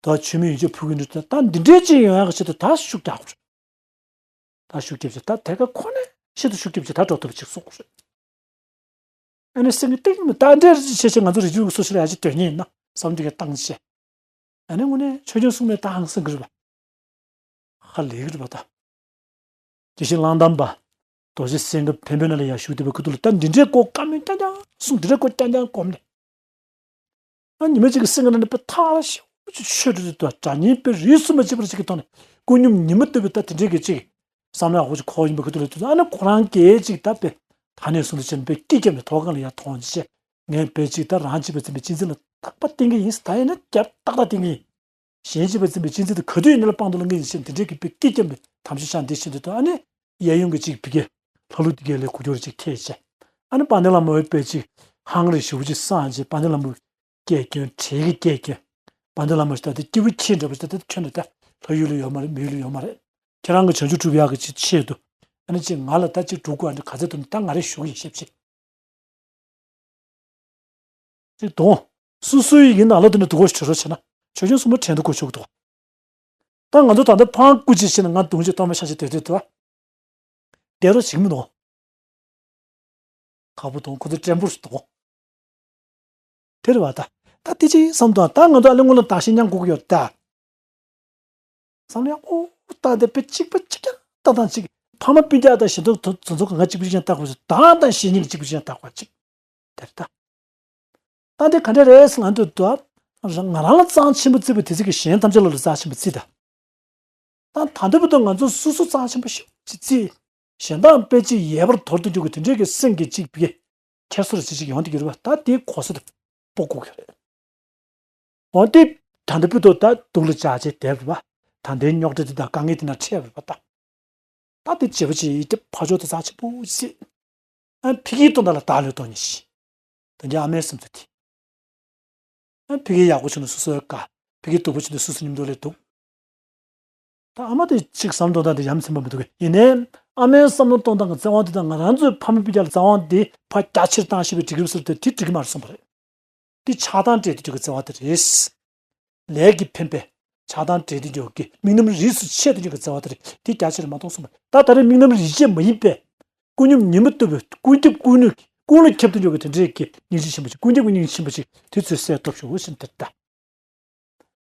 ད་མཆོད་མེ་ཡོན་ཆབ་ཕུལ་གྱི་ཡིན་ན་འདྲ་ད་འདི་འདྲའི་ཅིག་ཡོང་ཡག་གི་ཆེད་དུ་ད་ཤུགས་རྒྱག་དགོས་རེད། ད་ཤུགས་རྒྱབ་ཅིག་ད་དེ་ག་ཁོ་ནས་ཤིན་ཏུ་ཤུགས་རྒྱབ་ཅིག་ད་འགྲོ་ཐུབ་པ་ཅིག་གསུང་དགོས་རེད། ཨ་ནི་སེང་གེ་སྟེང་མི་ད་འདྲེ་རེ་ཅིག་བྱས་བྱས་ང་ཚོ་རི་རྒྱུད་ཀྱི་སོ་སོ་ལ་ཡ་ཅིག་དོན་གཉེར་ཡིན་ན་བསམ་འདི་གའི་བཏང་བྱས། ཨ་ནི་དངོས་གནས་ཆོས་སྐྱོང་སྲུང་མའི་ད་ཧང་སང་གི་རེད་པ། ཧ་ལས་གི་རེད་པ་ད། དེ་བཞིན་གླང་དར་མ། རྡོ་རྗེ་སེང་གེ་བེམ་པོའི་ནང་ལ་ཡ་བཞུགས་བསྡད་པའི་ཁུ་ཐུག་ལ་ད་འདི་འདྲའི་སྐོར་བཀའ་མོལ་རྐྱང་རྐྱང་གསུང་འདི་འདྲའི་སྐོར་རྐྱང་རྐྱང་སྒོམ་ནས། ཨ་ཉི་མ་གཅིག་གི་སེང་གེ་ནང་ནས་དཔེ་ཐག་ལ་ཤེའུ་ཅིག་ཆོད་འགྲོ་དུས་དགྲ་གཉེན་དཔེ་རིས་སུ་མ་ཆད་པར་ཅིག་གི་ཐོག་ནས་སྐུ་སྙུང་ཉི་མ་ལྟ་བུའི་ད་དེ་འདྲའི་གི་ཅིག་བསམ་བློ་ཡག་པོ་ཅིག་འཁོར་ཡིན་པའི་ཁུ་ཐུག་ལ་དུས་ཨ་ནི་ཁོ་རང་སྒེར་ཅིག་ད་དཔེ་ད་ནས་བཟུང་དུ་བྱས་ནས་དཔེ་སྐྱིད་རྒྱབ་ནས་ཐོག་ཁང་ལ་ཡར་མཐོང་བྱས་ངས་དཔེ་ཅིག་ད་རང་གཅེས་པར་འཛིན་པའི་གཅེས་འཛིན་ལ་རྟག་པར་བརྟེན་གི་ཡིན་ད་ཡིན་ན་རྒྱབ་ཏག་ཏག་བརྟེན་གི་ཡིན། གཞན་གཅེས་པར་འཛིན་པའི་གཅེས་འཛིན་དེ་ག་དུས་ཡིན་ན་ལ་དཔང་དུ་ལེན་གི་ཡིན་ཞེས་དེ་འདྲའི་གི་དཔེ་སྐྱིད་རྒྱབ་ནས་དམ་ཆོས་ཤག་འདི་བྱེད་འདོད་དུ་ཨ་ནི་གཡས་གཡོན་གྱི་ཅིག་བི་གེ་ལྷ་ཀླུ་འདི་གའི་ལས་གོ་རྒྱུ་རེ་ཅིག་ཐེག་བྱས། ཨ་ནི་དཔལ་ལྡན་བླ་མ་བའི་དཔེ་ཅིག་ཧང་རེ་ཞེ་པོ་ཅིག་སངས་རྒྱས་དཔལ་ལྡན་བླ་མ་སྐད་སྐྱོན་བྲལ་གྱི་སྐད་སྐྱོན། དཔལ་ལྡན་བླ་མ་ཞིག་ད་ལྟ་སྐྱེས་བུ་ཁྱེད་འདྲ་པོ་ཞིག་ད་ལྟ་ཁྱོད་འདྲ་ད་ལྷ་ཡུལ་ལ་ཡོད་མ་རེད་མི་ཡུལ་ལ་ཡོད་མ་རེད། ཁྱེད་རང་གི་བྱང་ཆུབ་སྒྲུབ་ཡག་གི་ཆེད་དུ་ ཨ་ནི་ཅིག་ང་ལ་ད་ཅིག་འགྲོ་དགོས། ཨ་ནི་ག་ཚད་འདུག་ནི་ད་ང་རེ་ཞུ་གི་ཡིན། ཤེས་བྱེད་ཅིག་དང་། སོ་སོའི་ཡི་གེ་ནང་ལོགས་དེ་ནས་སྡུག་གོ་བྲོས་རོགས་བྱས་ན་ཆོས་སྐྱོང་སྲུང་མ་བྲན་དུ་གོ་ཆོག་གི་འདུག་ད་ང་ཚོ་ད་ལྟ་ཕང་སྐུ་ཅིག་བྱས་ན་ང་གདུང་ཅིག་གཏོར་མ་ཤ་ཅིག་སྡོད་སྡོད་དུ་བ། བསྡད་རོགས་བྱེད་ཀྱི་མི་འདུག་ཁག་པོ་དང་ཁོ་ཚོ་བྲན་པོ་རེད་དོ། དེ་རེད་བ་ད། ད་དེ་ཅི་བསམ་དང་ད་ང་ཚོ་ཨ་ལེ་སྔོན་ལ་བདག་གཞན་མཉམ་དགོས་ཀྱི་ཡོད་ད། བསམ་ལ་ཡང་ཨོ་ད་དེ་དཔེ་གཅིག་པ་གཅིག་ཀྱང་ལྟ་སྟངས་གཅིག་ཕ་མ་སྤུན་ཀྱག་དང་གཞན་དོན་དོ་དོན་ཚོགས་གང་ག་གཅིག་པ་གཅིག་ཀྱང་ལྟ་དགོས་ཟེར། བདག་དང་གཞན་གཉིས་ཀྱི་གཅིག་པ་གཅིག་ཀྱང་ལྟ་དགོས་གཅིག་དེ་རེད་ད། ད་དེ་ག་འདྲ་རེད་ཟེར་ལབ་དུས་ད། ང་རང་ལ་གཙང་ཆེན་པོ་བརྩི་བའི་དེ་ཚིག་གིས་གཞན་ཐམས་ཅད་ལ་ལ་གཙང་ཆེན་པོ་བརྩི་ད། ད་ད་འདི་བར་དུ་ང་ཚོ་སོ་སོ་གཙང་ཆེན་པོ་ཞེ་པོ་ཅིག་བརྩིས། གཞན་དག་དཔེ་ཅིག་ཡལ་བར་དོར་དུ་འཇུག་གི་དེ་འདྲའི་གི་སེམས་ཀྱི་གཅིག་པའི་ཁྱེར་སོ་ར་ཅིག་ཅིག་ཡོང་དུ་གྱུར་པ་ད་དེའི་གོ་ས་དེ་སྤོ་དགོས་ཀྱི་རེད། འོན་ཏེ་ད་འདི་བར་དུ་ད་སྡུག་ལ་ཇག་བྱས་བསྡད་པ། ད་ལྟའི་རྙོག་དྲ་དེ་དང་དཀའ་ངལ་དེ་ན་འཕྲད་པ་ད། ད་དེ་བྱེད་པོ་ཅིག་དེ་ཕ་ཕྱོགས་དེ་གཙང་ཆེན་པོ་ཞིག་ཨ་ཕ་གིའི་དོན་དག་ལ་བདག་བློས་གཏོང་ཉིན་ཞིག་ད་ཀྱི་ཨ་མའི་སེམས་ཚོར་དེ། ཨ་ཕ་གི་ཡག་པོ་བྱུང་ན་སོ་སོའི་དགའ། ཕ་གི་སྡུག་པོ་བྱུང་ན་སོ་སོ་མཉམ་དུ་ལས་སྡུག་ད་ཨ་མ་དེ་ཅིག་བསམ་བློ་གཏོང་སྟངས་དེ་ཡ་མཚན་པ་མི་འདུག་གས། ཡིན་ནའི་ཨ་མའི་བསམ་བློ་གཏོང་སྟངས་ཀྱི་བཙན་དབང་དེ་དང་ང་རང་ཚོའི་ཕ་མ་སྤུན་ཀྱག་ལ་བཙན་དབང་དེ་ཕར་རྒྱ་ཆེར་བཏང་ཤེས་པའི་འགྲིག་རབས་ཟེར་དེ་དེ་འགྲིག་གི་མ་རེད་བསམ་པ་རེད། དེ་ཆགས་སྡང་སྤྲད་དེ་འགྲིག་གི་བརྩེ་བ་དེ་རེད། ལས་ཀྱི་འཕེན་པས་ཆགས་སྡང་སྤྲད་དེ་འགྲིག་གི་དམིགས་རྣམ་རིས་སུ་ཆད་དེ་འགྲིག་གི་བརྩེ་བ་དེ་རེད། དེ་རྒྱ་ཆེར་མ་གཏོང་གསུངས་པ་རེད། ད་ད་རེས་དམིགས་རྣམ་རིས་ཆད་མ་ཡིན་པས། ཀུན་སྙོམས་ཉི་མ་ལྟ་བུའི་ཀུན་ཁྱབ་ཀུན་ནུས་ཀྱི་ཀུན་ལ་ཁྱབ་ཏུ་འཇུག་པའི་དེ་འདྲའི་གི་སྙིང་རྗེ་ཆེན་པོ་ཅིག་ཀུན་ཁྱབ་ཀྱི་སྙིང་རྗེ་ཆེན་པོ་ཅིག་དེ་ཚོའི་སྲས་སྟོབས་ཤུགས་ཟིན་དེར་ལྟ།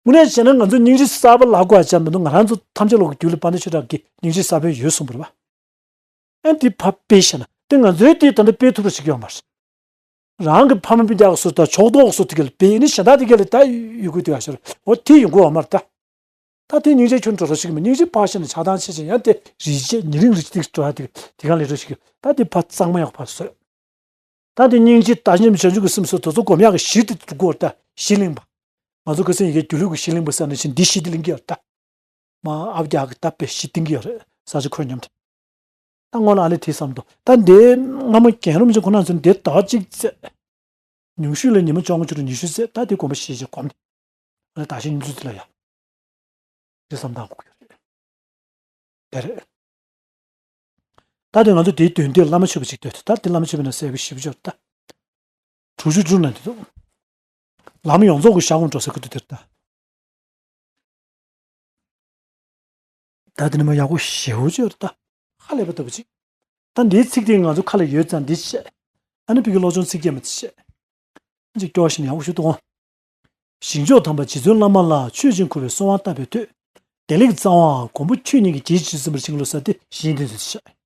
དངོས་གནས་བྱས་ན་ང་ཚོ་སྙིང་རྗེ་གསར་པ་ལ་དགོས་ཅག་མི་འདུག་ང་རང་ཚོ་ཐམས་ཅད་ལོག་གི་རྒྱུད་ལ་དཔལ་ལྡན་ཆོས་གྲགས་ཀྱི་སྙིང་རྗེ་གསར་པ་ཡོད་གསུངས་པ་རེད་པ། ཨ་འདི་ཕར་སྤེལ་བྱས་ན་དེ་ང་ཚོའི་དེ་ད་ལྟ་སྤེལ་ཐུབ་པ་ཞིག་ཡོད་མ་རེད། རང་གི་ཕ་མ་སྤུན་ཀྱག་སོ་དང་ཕྱོགས་གཏོགས་སོ་དེ་ག་ལ་སྤེལ་ནི་གཞན་དག་དེ་ག་ལ་ད་ཡོད་དགོས་དེ་ག་ཤོར་འོ་དེ་ཡོང་དགོས་བ་མ་རེད་ད། ད་དེ་སྙིང་རྗེ་ཁྱོན་འགྲོ་རོགས་ཞིག་མ་སྙིང་རྗེ་ཕར་བཤད་ན་ཆགས་སྡང་ཆེ་ཆེ་ཡང་དེ་རིགས་ཆད་ཉེ་རིང་རིགས་ཆད་འགྲོ་ཡ་དེ་དེ་གང་ལས་འགྲོ་ཞིག་ད་དེ་ཕར་གཙང་མ་ཡག་ཕར་བཟོས། ད་དེ་སྙིང་རྗེ་དག་ཉིད་བྱང་ཆུབ་ཀྱི་སེམས་སོགས་དེ་ཚོ་སྒོམ་ཡག་གི་གཞི་དེ་འགྲོ་དགོས་ད་གཞི་གླེང་བ། ང་ཚོ་ཁ་སང་ཡི་གེ་སྒྱུ་ལུས་ཀྱི་གཞི་གླེང་བ་ཟེར་ནས་ཕྱིན་འདི་གཞི་དེ་གླེང་གི་ཡོད་ད། མ་ཨབ་རྒྱག་གི་ད་པའི་གཞི་གཏིང་གི་ཡོད་རེད་ས་ཆ་ཁོད་སྙོམས་དེ། ད་སྔོན་ལ་ཨ་ལེ་དེ་བསམ་དོ། ད་འདི་སྔ་མོ་རྒན་རོམ་ཅིག་ཁོ་ན་ཚོས་འདི་ཟླ་བ་གཅིག་བཙལ། ཉུང་ཤོས་ལ་ཉི་མ་བཅོ་ལྔ་བཅུ་དྲུག་ཉི་ཤུ་བཙལ། ད་དེ་དགོངས་པ་བཞེས་བྱས་སྒོམ་ནས། ཨ་ལེ་ད་ཤི་ཉིན་ཚུལ་དེ་ལ་ཡ། དེ་བསམ་སྟངས་དགོས་ཀྱི་རེད། དེ་རེད། ད་དེ་ང་ཚོ་དེའི་དོན་དེ་བླ་མ་མཆོད་པ་ཅིག་འདོད་དེ་ད་དེ་བླ་མ་མཆོད་པའི་ནང་གསལ་པོ་ཞིབ་ཅོར་ད། དྲུག་ཅུ་དྲུག་ན་འདི་འདུག་ལམ་ཡོངས་རྫོགས་ཀྱི་ཞག་དགོངས་འགྲོ་ས་ཁུ་དུ་དེར་ལྟ། ད་དེ་ནི་མ་ཡག་པོ་ཞེ་པོ་ཅིག་ཡོད་ད། ཧ་ལས་པ་ལྟ་བུ་ཅིག་ད་འདིའི་ཚིག་དེ་ང་ཚོ་ཁ་ལ་ཡོད་ཙང་འདི་བཤད། ཨ་ནི་ཕ་གི་བློ་སྦྱོང་ཚིག་བརྒྱད་མ་དེ་བཤད། ཅིག་སྐྱོ་བཞིན་ཡག་པོ་ཞུ་དོ། ཞིང་མཆོག་དམ་པ་རྗེ་བཙུན་བླ་མ་ལ་མཆོད་ཅིང་གུས་པས་གསོལ་བ་བཏབ་པའི་མཐུས། བདེ་ལེགས་གཙང་བ་མགོན་པོ་ཁྱོད་ཉིད་ཀྱི་རྗེས་སུ་འཛིན་པར་བྱིན་གྱིས་རློབས་ཟེར་ཏེ་གཞན་དོན་དུ་བཤད།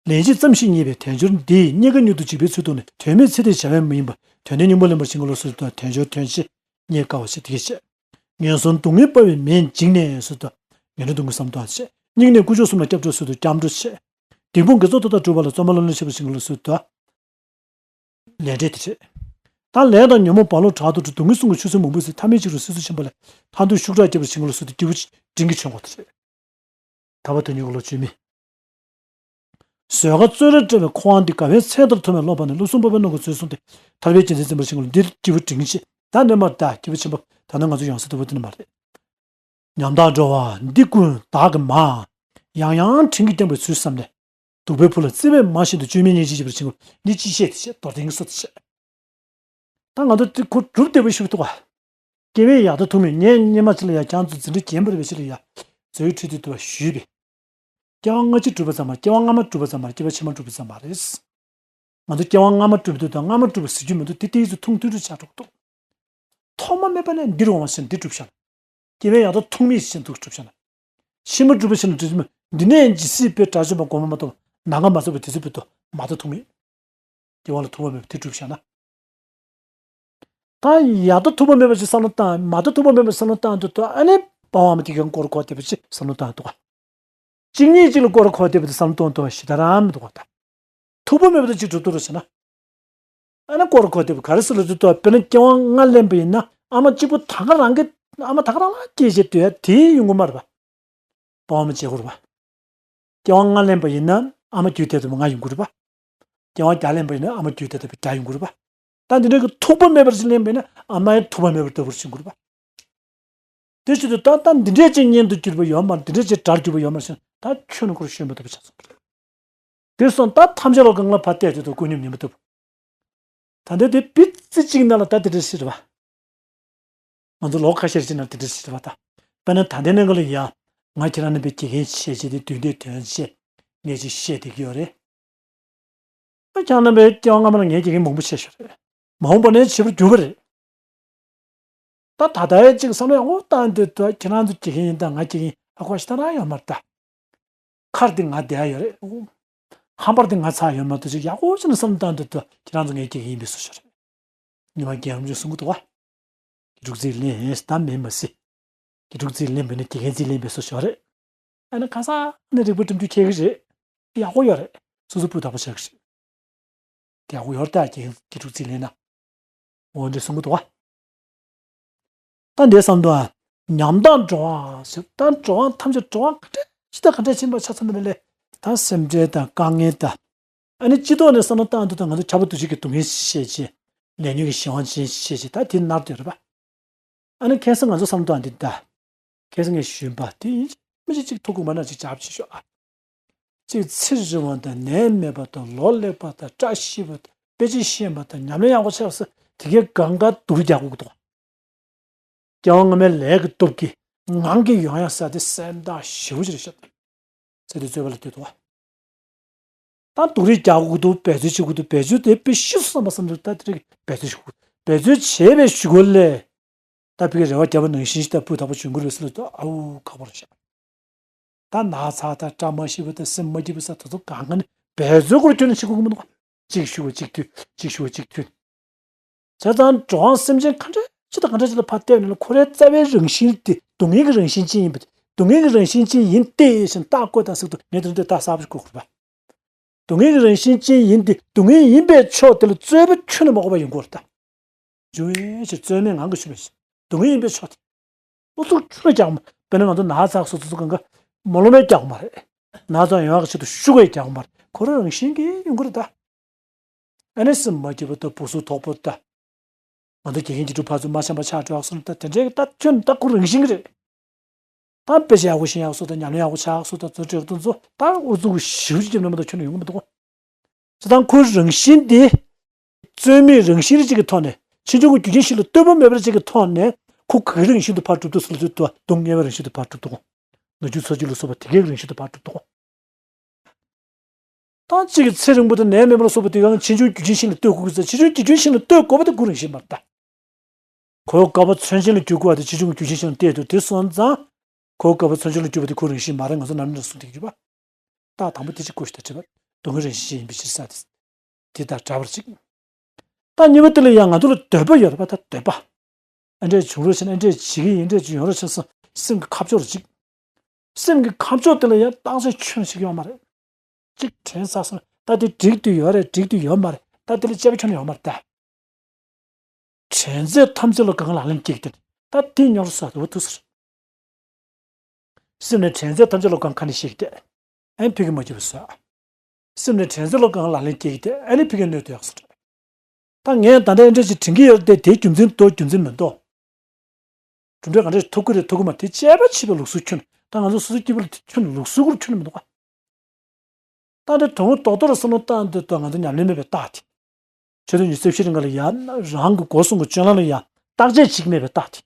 ལན་གཅིག་ཙམ་ཞིག་རྙེད་པའི་དལ་འབྱོར་འདིས། རྙེད་དཀའ་མྱུར་དུ་འཇིག་པའི་ཚུལ་མཐོང་ནས། དོན་མེད་ཚེ་འདིར་བྱ་བས་མ་ཡིན་པར། དོན་ནི་སྙིང་པོར་ལེན་པར་བྱིན་གྱིས་རློབས་ཟེར་དུས། དལ་འབྱོར་དོན་ཆེ་རྙེད་དཀའ་བ་ཞིག་དེ་སྐད་བཤད། ངན་སོང་སྡུག་བསྔལ་དཔའ་བའི་མེས་འཇིགས་ནས་ཟེར་དུས། ངན་འགྲོ་སྡུག་བསྔལ་བསམ་དོན་ཆེ། སྙིང་ནས་དཀོན་མཆོག་གསུམ་ལ་སྐྱབས་འགྲོ་ཟེར་དུས། སྐྱབས་འགྲོ་ཆེ། སྡིག་སྤོང་དགེ་ཚོགས་མཐའ་དག་སྒྲུབ་པ་ལ། བརྩོན་པ་ལྷུར་ལེན་ཆེ་བར་བྱིན་གྱིས་རློབས་ཟེར་དུས། ལས་འབྲས་དེ་རེད། ད་ལས་དང་ཉོན་མོངས་རྦ་ཀློང་དྲག་ཏུ་འཁྲུགས། སྡུག་བསྔལ་གསུམ་གྱི་ཆུ་ཚོད་མང་པོའི་ཚེ། ཐ་མལ་འཇིགས་རུང་སྲིད་མཚོ་ཆེན་པོ་ལས། ཐར་འདོད་ཤུགས་དྲག་སྐྱེ་བར་བྱིན་གྱིས་རློབས་ཟེར་དུས། སྐྱེས་བུ་དྲིན་གྱིས་བྱོན་དགོས་དེ་རེད། ད་བར་དོན་གཉིས་ཀྱི་བློ་བཅོས་མིན། བཟོད་དཀའ་བཙོན་རར་བཀྲལ་བའི་ཁོ་བོ་འདི། དགའ་བའི་ཚལ་ལྟར་མཐོང་བས་རློམ་པ་ནི། བློ་བཟང་དཔའ་བོས་གནང་གི་མཛོད་བཟུང་སྟེ། ཐར་པའི་རྒྱལ་མཚན་འཛིན་པར་བྱིན་གྱིས་རློབས། འདིར་སྐྱེས་བུ་དྲིན་ཆེ། ད་འདི་མ་རེད་ད། སྐྱེས་བུ་ཆེན་པོ་ད་ནི་ང་ཚོ་ཡོང་ས་ལྟ་བུ་འདི་ནི་མ་རེད། ཉམ་ཐག་འགྲོ་བ་འདི་ཀུན་བདག་གིས་མ། ཡང་ཡང་དྲིན་གྱིས་བསྐྱངས་པའི་ཚུལ་བསམ་ནས། སྡུག་པའི་ཕུ་ལ་བརྩེ་བས་མ་བཞེས་ཏེ། བཅོས་མིན་སྙིང་རྗེ་བྱེད་པར་བྱིན་གྱིས་རློབས། འདི་ཅི་བཤད་དེ་བཤད། མདོར་བསྟན་གྱི་སྲོལ་དེ་བཤད། ད་ང་ཚོ་དེ་ཁོ་གྲུབ་བདེ་པོ་ཞུ་ཐུབ་པ། སྐྱེ་བའི་ཡག་དང་ཐུག་མིན་ངས་སྔོན་མ་ཅིག་ལ་ཡ་ཁྱེད་ཚོ་འཛིན་གྲྭ་རྒན་པར་བའི་ཆེད་ལ་ཡ། མཛོད་ཁྲིད་དུ་བཏུ་བ་ཞུས་པས། སྐྱེ་བ་སྔ་ཕྱི་གྲུབ་པ་ཙམ་མ་སྐྱེ་བ་སྔ་མ་གྲུབ་པ་ཙམ་མ་སྐྱེ་བ་ཕྱི་མ་གྲུབ་པ་ཙམ་མ་རེད། ང་ཚོ་སྐྱེ་བ་སྔ་མ་གྲུབ་འདུག་དང་སྔ་མ་གྲུབ་པ་ཟེར་རྒྱུ་མི་འདུག་དེ་ཏོག་ཙམ་ཐུང་ཐུང་རུ་ཆགས་འགྲོ་གི་འདུག་ཐོག་མ་མེད་པ་ནས་འདིར་འོང་བ་ཞིག་འདི་གྲུབ་བཞག་ན། སྐྱེ་བའི་ཡག་དང་ཐུག་མིན་ཞིག་འདུག་གྲུབ་བཞག་ན། ཕྱི་མ་གྲུབ་པ་ཞིག་ན་གྲུབ་ཀྱི་མེད། འདི་ནས་ཇི་སྲིད་པའི་དགྲ་བཅོམ་པ་སྒོམ་པ་མ་གཏོགས་ནམ་མཁའ་མ་ཚུགས་པ་དེ་ཚོ་བོད་དུ་མ་གཏོགས་ཐུག་མེད། སྐྱེ་བ་ལ་ཐོག་མ་མེད་པ་དེ་གྲུབ་བཞག་ན། ད་ཡག་ཏུ་ཐུག་པ་མེད་པ་ཞིག་བསམ་བློ་བཏང་མ་གཏོགས་ཐུག་པ་མེད་པ་བསམ་བློ་བཏང་དུས་ད་ཨ་ནི་པ་ཝང་མ་དེ་གའི་སྐོར་གོ་བདེ་པོ་ཅིག་བསམ་བློ་བཏང་འདུག་ག་གཅིག་གཉིས་གཅིག་ལ་སྐོར་གོ་བདེ་པོ་དེ་བསམ་བློ་གཏོང་འདུག་ག་ཞེ་དྲག་རང་མི་འདུག་ག་ད་ཐུག་པ་མེད་པ་དེ་གཅིག་གྲུབ་འདུག་རེད་ཟེར་ན། ཨ་ནི་སྐོར་གོ་བདེ་པོ་ག་རེ་ཟེར་ལ་དུས་ད་དཔེར་ན་སྐྱེ་བ་ལྔ་ལེན་པ་ཡིན་ན་ཨ་མ་གཅིག་པུ་ད་ག་རང་གི་ཨ་མ་ད་ག་རང་ལ་སྐྱེས་བྱས་སྡོད་ཡ་དེ་ཡོང་གི་མ་རེད་པ། པ་ཝང་མ་བྱེད་དགོས་རེད་པ། སྐྱེ་བ་ལྔ་ལེན་པ་ཡིན་ན་ཨ་མ་རྒྱུད་དེ་ལྟ་བུ་ལྔ་ཡོང་གི་རེད་པ། སྐྱེ་བ་བརྒྱ་ལེན་པ་ཡིན་ན་ཨ་མ་རྒྱུད་དེ་ལྟ་བུ་བརྒྱ་ཡོང་གི་རེད་པ། ད་འདི་འདྲའི་གི་ཐུག་པ་མེད་པར་ཞིག་ལེན་པ་ཡིན་ན་ཨ་མ་ཡང་ཐུག་པ་མེད་པར་ལྟ་བུར་ཕྱིན་གྱི་རེད་པ། དེ་བྱེད་དུས་ད་ལྟ་འདི་འདྲའི་ཅིག་གཉེན་དུ་གྱུར་པ་ཡོད་མ་རེད། འདི་འདྲའི་ཅིག་དགྲར་གྱུར་པ་ཡོད་མ་རེད་ཟེར་ན་ད་ཁྱོད་ནི་ཁོར་ཤོད་མ་ཐུབ་པ་ཆགས་སོང་། དེ་སོང་ད་ཐམས་ཅད་ལོ་གང་ལ་ཕར་བལྟས་དུས་དུ་ཀུན་སྙོམས་ཉན་པ་ཐུབ། ད་ལྟ་དེ་པི་ཙི་གཅིག་ནང་ལ་ད་དེ་འདྲ་ཞིག་རེད་བ། ང་ཚོ་ལོ་ཁ་ཤས་ཅིག་ནང་དེ་འདྲ་ཞིག་རེད་བ་ད། དཔེར་ན་ད་ལྟའི་གནས་སྐབས་ལ་ཡ། ང་ཁྱེད་རང་རྣམ་པའི་དགེ་རྒན་བྱས་བྱས་ཏེ་དུས་འདས་དོན་བྱས་ངས་ཅིག་བཤད་བསྡད་ཀྱི་ཡོད་རེད། ཨ་ཁྱེད་རྣམ་པའི་སྐྱེ་བ་སྔ་མ་ལ་ངས་དགེ་རྒན་མང་པོ་བྱས་ཤག་རེད། མ་འོངས་པ་ནས་བྱེད་པར་འགྱུར་བ་རེད། ད་ད་ལྟའི་ཅིག་བསམ་བློ་ཡག་པོ་བཏང་དུས་ད་ཁྱེད་རང་ཚོ་དགེ་རྒན་ཡིན་ད་ང་དགེ་རྒན་ཨ་ཁོ་ཞེ་དྲག་རང་ཡོད་མ་རེད་ད། མཁར་འདི་ང་བསྡད་ཡ་ཡོད་རེད། ཧམ་པར་འདི་ང་ཚར་ཡོད་མ་རེད་ད། ཅིག་ཡག་པོ་ཅིག་ནས་བསམ་བློ་བཏང་དུས་ད་ཁྱེད་རང་ཚོ་ངའི་དགེ་རྒན་ཡིན་པའི་བཟོ་ཞིག་རེད། ཉི་མ་རྒན་རབས་ཅིག་གསུང་གི་འདུག་བ། དགེ་ཕྲུག་རྩིས་ལེན་ད་མིན་མ་སྲིད། དགེ་ཕྲུག་རྩིས་ལེན་པས་ན་དགེ་རྒན་རྩིས་ལེན་པའི་བཟོ་ཞིག་རེད། ཨ་ནི་ཁ་སང་ནས་རིག་པ་སྒྲིམ་རྒྱུ་ཁྱེད་ཀྱི་རེད། ཡག་པོ་ཡོད་རེད། སོ་སོ་སྤུས་དག་པོ་ཆགས་ཀྱི་རེད། དེ་ཡག་པོ་ཡོད་རེད་ད་རྒན་དགེ་ཕྲུག་རྩིས་ལེན་ན། འོ་འདྲ་གསུང་གི་འདུག་བ། ད་འདི་བསམ་དུའང་ཉམས་དང་འགྲོ་བ་ཟེར་ད་འགྲོ་བ་ཐམས་ཅད་འགྲོ་བ་ག་འདྲ་ཅི་ལྟར་ག་འདྲ་ཕྱིན་པ་ཆ་ཚང་ནས་ལས་ད་སེམས་ཁྲལ་དང་དཀའ་ངལ་དང་། ཨ་ནི་སྤྱི་ཐོག་ནས་བསམ་བློ་བཏང་དུས་ད་ང་ཚོ་ཁྱབ་པ་འདུ་བྱེད་ཀྱི་སྡུག་བསྔལ་ཤེས་བྱས། ལས་ཉོན་གྱི་གཞན་དབང་ཅན་ཤེས་བྱས་ད་དེ་ནར་དུས་རེད་པ། ཨ་ནི་ཁ་སང་ང་ཚོ་བསམ་བློ་བཏང་འདི་ད། ཁ་སང་ངས་ཞུས་པ་དེ་ཡིན་མི་ཅིག་ཅིག་ཐུག་གི་མ་ན་ཅིག་བྱབ་ཅིག་ཤོག་ཨ། ཅིག་ཚེ་རིང་བ་དང་ནད་མེད་པ་དང་ལོ་ལེགས་པ་དང་བཀྲ་ཤིས་པ་དང་དཔེ་ཆ་ཤེས་པ་དང་ཉམས་ལེན་ཡག་པོ་ཆགས་ས་དེ་གའི་གང་ག་སྡུག་རུ་རྒྱག་དགོས་ཀྱི་འདུག་སྐྱེ་བ་སྔ་མའི་ལས་ཀྱི་སྟོབས་ཀྱིས་ངང་གིས་ཡོང་ཡ་ས་དེ་སེམས་ཐག་ཞེ་པོ་ཅིག་རེད་ཤག་ཚེ་འདི་རྩོད་པ་ལ་ལྟོས་དོ། ད་སྡུག་རུས་རྒྱག་དགོས་ཀྱི་འདུག་འབད་རྩོལ་བྱེད་དགོས་འདུག་འབད་རྩོལ་དེ་དཔེ་ཤི་སོང་བསམ་པ་བསམ་ཚུལ་ད་དེ་རིགས་འབད་རྩོལ་བྱེད་དགོས། འབད་རྩོལ་བྱས་པའི་གཞུག་གུ་ལས། ད་ཕ་གི་རེ་བ་བརྒྱབ་པ་ནང་བཞིན་ཞིག་ད་སྤུས་དག་པོ་བྱུང་གི་རེད་ཟེར་ལ་ད་ཨའུ་ཁག་པོ་རེད་ཤག་ད་ན་ཚ་དང་བཀྲ་མ་ཤིས་པ་དང་སེམས་མ་སྐྱིད་པ་ས་དེ་ཚོ་གང་ག་ནས་འབད་རྩོལ་སྐོར་ཁྱོན་ནས་བྱེད་དགོས་ཀྱི་མི་འདུག་གཅིག་ཞུ་བ་གཅིག་མཐུན་གཅིག་ཞུ་བ་གཅིག་མཐུན། བྱས་ཙང་འགྲོ་བ་སེམས་ཅན་ག་འདྲ་ཅི་དང་ག་འདྲ་ཅིག་ལ་ཕར་བལྟས་ནས་ལ་ཁོ་རའི་རྩ་བའི་རང་བཞིན་དེ་སྡུག་བསྔལ་གྱི་རང་བཞིན་ཅན་ཡིན་པ་དེ་སྡུག་བསྔལ་གྱི་རང་བཞིན་ཅན་ཡིན་ཏེ་ཞེས་རྟགས་བཀོད་དང་གཟིགས་དུ་ངས་དེ་འདྲ་རྟགས་གསལ་པོ་ཞིག་བཀོད་དགོས་པ། སྡུག་བསྔལ་གྱི་རང་བཞིན་ཅན་ཡིན་ཏེ་སྡུག་བསྔལ་ཡིན་པའི་ཕྱོགས་དེ་ལ་རྩོད་པ་ཁྱོན་ནས་མ་དགོས་པ་ཡོང་གི་རེད་ད། འཇུ་བའི་ཕྱིར་རྩོད་མེད་ངང་གིས་ཞུ་བའི་ཕྱིར། སྡུག་བསྔལ་ཡིན་པའི་ཕྱོགས་དེ། ཨུ་ཚུགས་ཁྱོན་ནས་རྒྱག་མ་དཔེར་ན་ང་ཚོ་ན་ཚ་སོ་སོ་སོ་གང་ག་མ་ལོ་མའི་རྒྱག་མ་རེད། ན་ཚ་ཡོང་ཡག་གི་ཆེད་དུ་ཤུ་གུའི་རྒྱག་མ་རེད། ཁོ་རང་རང་བཞིན་གྱིས་ཡོང་གི་རེད་ད། ཨ་ནི་སེམས་མ་སྐྱིད་པ་དང་སྦུག་སུག་དོག་པོ་དང་། ང་ཚོ་དགེ་རྒན་གྱི་སྒྲུབ་ཕར་ཚུར་མ་འཆམ་པ་ཆགས་འགྲོ་ཡག་སོང་ད་དེ་འདྲའི་ད་ཁྱོན་ད་ཁོ་རང་བཞིན་གྱི་རེད། ད་དཔེ་ཆ་ཡག་པོ་ཤེས་ཡག་སོ་དང་ཉམས་ལེན་ཡག་པོ་ཆགས་སོ་དང་ཚོ་འབྲེལ་དོན་ཚོ་ད་ཨུ་ཚུགས་ཞིབ་ཅིག་བརྒྱབ་ན་མ་གཏོགས་ཁྱོན་ནས་ཡོང་གི་མི་འདུག་གོ། བྱས་ཙང་ཁོའི་རང་བཞིན་དེ། རྩོལ་མེད་རང་བཞིན་རེ་གཅིག་གི་ཐོག་ནས་ཕྱིས་འབྱུང་གི་རྒྱུ་རྐྱེན་ཞིག་ལ་ལྟོས་པ་མེད་པ་རེ་གཅིག་གི་ཐོག་ནས་ཁོ་ག་གི་རང་བཞིན་དུ་ཕར་གྲུབ་འདུག་ཟེར་ལ་དུས་དུ་སྡུག་བསྔལ་བའི་རང་བཞིན་དུ་ཕར་གྲུབ་འདུག་གོ། ནུ་རྒྱུ་ཚ་རྒྱུ་ལ་སོགས་པ་དེ་གའི་རང་བཞིན་དུ་ཕར་གྲུབ་འདུག་གོ། ད་གཅིག་གི་ཚེ་རིང་པོ་དང་ནད་མེད་པ་ལ་སོགས་པ་དེ་གའི་ཕྱིས་འབྱུང་རྒྱུ་རྐྱེན་ཞིག་ལ་ལྟོས་དགོས་ཀྱི་ཟེར་ཕྱིས་འབྱུང་རྒྱུ་རྐྱེན་ཞིག་ལ་ལྟོས་དགོས་པ་དེ་ཁོའི་རང་བཞིན་མ་རེད་ད། གོ་བ་བཀོད་པ་མཚོན་བྱེད་ལ་འཇུག་དགོས་པ་དེ་ཕྱིས་འབྱུང་གི་རྒྱུ་རྐྱེན་ཞིག་ལ་བལྟས་དུས་དེ་སོང་ཙང་། གོ་བ་བཀོད་པ་མཚོན་བྱེད་ལ་འཇུག་པ་དེ་ཁོའི་རང་བཞིན་མ་རེད། ང་ཚོ་ནམ་རྒྱུན་ལ་གསུང་བསྡད་ཀྱི་ཡོད་པ། རྟགས་དང་པོ་དེ་གཅིག་བཀོད་ཤིག་ད་དྲི་བ་སྡུག་བསྔལ་རང་བཞིན་ཅན་ཡིན་པའི་ཕྱིར་ས་དེ། དེ་དང་འདྲ་བར་གཅིག་རྟགས་གཉིས་པ་དེ་ལ་ཡང་ང་ཚོ་ལ་འདོད་པ་ཡོད་རེད་པ། ད་འདོད་པ། ཨ་འདྲས་བྱུང་རོགས་བྱེད་ན་ཨ་འདྲས་བྱེད་ཀྱི་ཡིན་འདྲས་ཅིག་ཡོང་རོགས་བྱེད་སོང་སེམས་ཀྱི་ཁ་ཕྱོགས་རེ་གཅིག་སེམས་ཀྱི་ཁ་ཕྱོགས་དེ་ལ་ཡང་རྟགས་མཚན་ཁྱོན་ཞིག་ཡོད་མ་རེད། གཅིག་དྲན་ས་སོང་ད་དེ་འགྲིག་དུ་ཡོད་རེད་འགྲིག་དུ་ཡོད་མ་རེད་ད་དེ་ལ་དཔྱད་པ་ཁྱོན་ནས་ཡོད་མ་རེད་ད། དྲན་ཚད་ཐམས་ཅད་ལ་གང་ལག་ལེན་སྐྱེས་ཏེ། ད་དེ་ཉོར་ས་དུ་བ་ཐུག་ཟེར། སེམས་ནི་དྲན་ཚད་ཐམས་ཅད་ལ་གང་ཁ་ནས་ཤེས་ཏེ། ཨེ་ཕི་གི་མ་བྱེད་པ་ཟེར། སེམས་ནི་དྲན་ཚད་ལ་གང་ལག་ལེན་སྐྱེས་ཏེ་ཨེ་ནི་ཕི་གི་གནོད་དུ་ཡག་ཟེར། ད་ངས་ད་ལྟ་ཨེ་འདྲ་ཞིག་དྲན་གྱི་ཡོད་དེ་དེའི་རྒྱུ་མཚན་དོ་རྒྱུ་མཚན་མི་འདུག་གྲུབ་འབྲས་ག་འདྲ་ཞིག་ཐོབ་ཀྱི་རེད་ཐོབ་ཀྱི་མ་དེ་དཔྱད་པ་བྱེད་པའི་ལུགས་སྲོལ་ཁྱོན་ད་ང་ཚོ་སོ་སོ་སྐྱིད་པོ་ལ་ཁྱོན་ལུགས་སྲོལ་སྐོར་ཁྱོན་མི་འདུག་ག་ད་ལྟ་དོན་དག་རྡོག་རྡོག་ར་བསམ་བློ་བཏང་དུས་ད་ང་ཚོ་ཉམས་ལེན་མེད་པའི་རྟགས་དེ། ཆོས་དོན་ཉི་ཤུ་རྩ་བཞི་རིང་ག་ལ་ཡ་རང་གི་སྒོ་གསུམ་གྱི་སྤྱོད་ལམ་ལ་ཡ་བརྟག་དཔྱད་བྱེད་ཀྱི་མེད་པའི་རྟགས་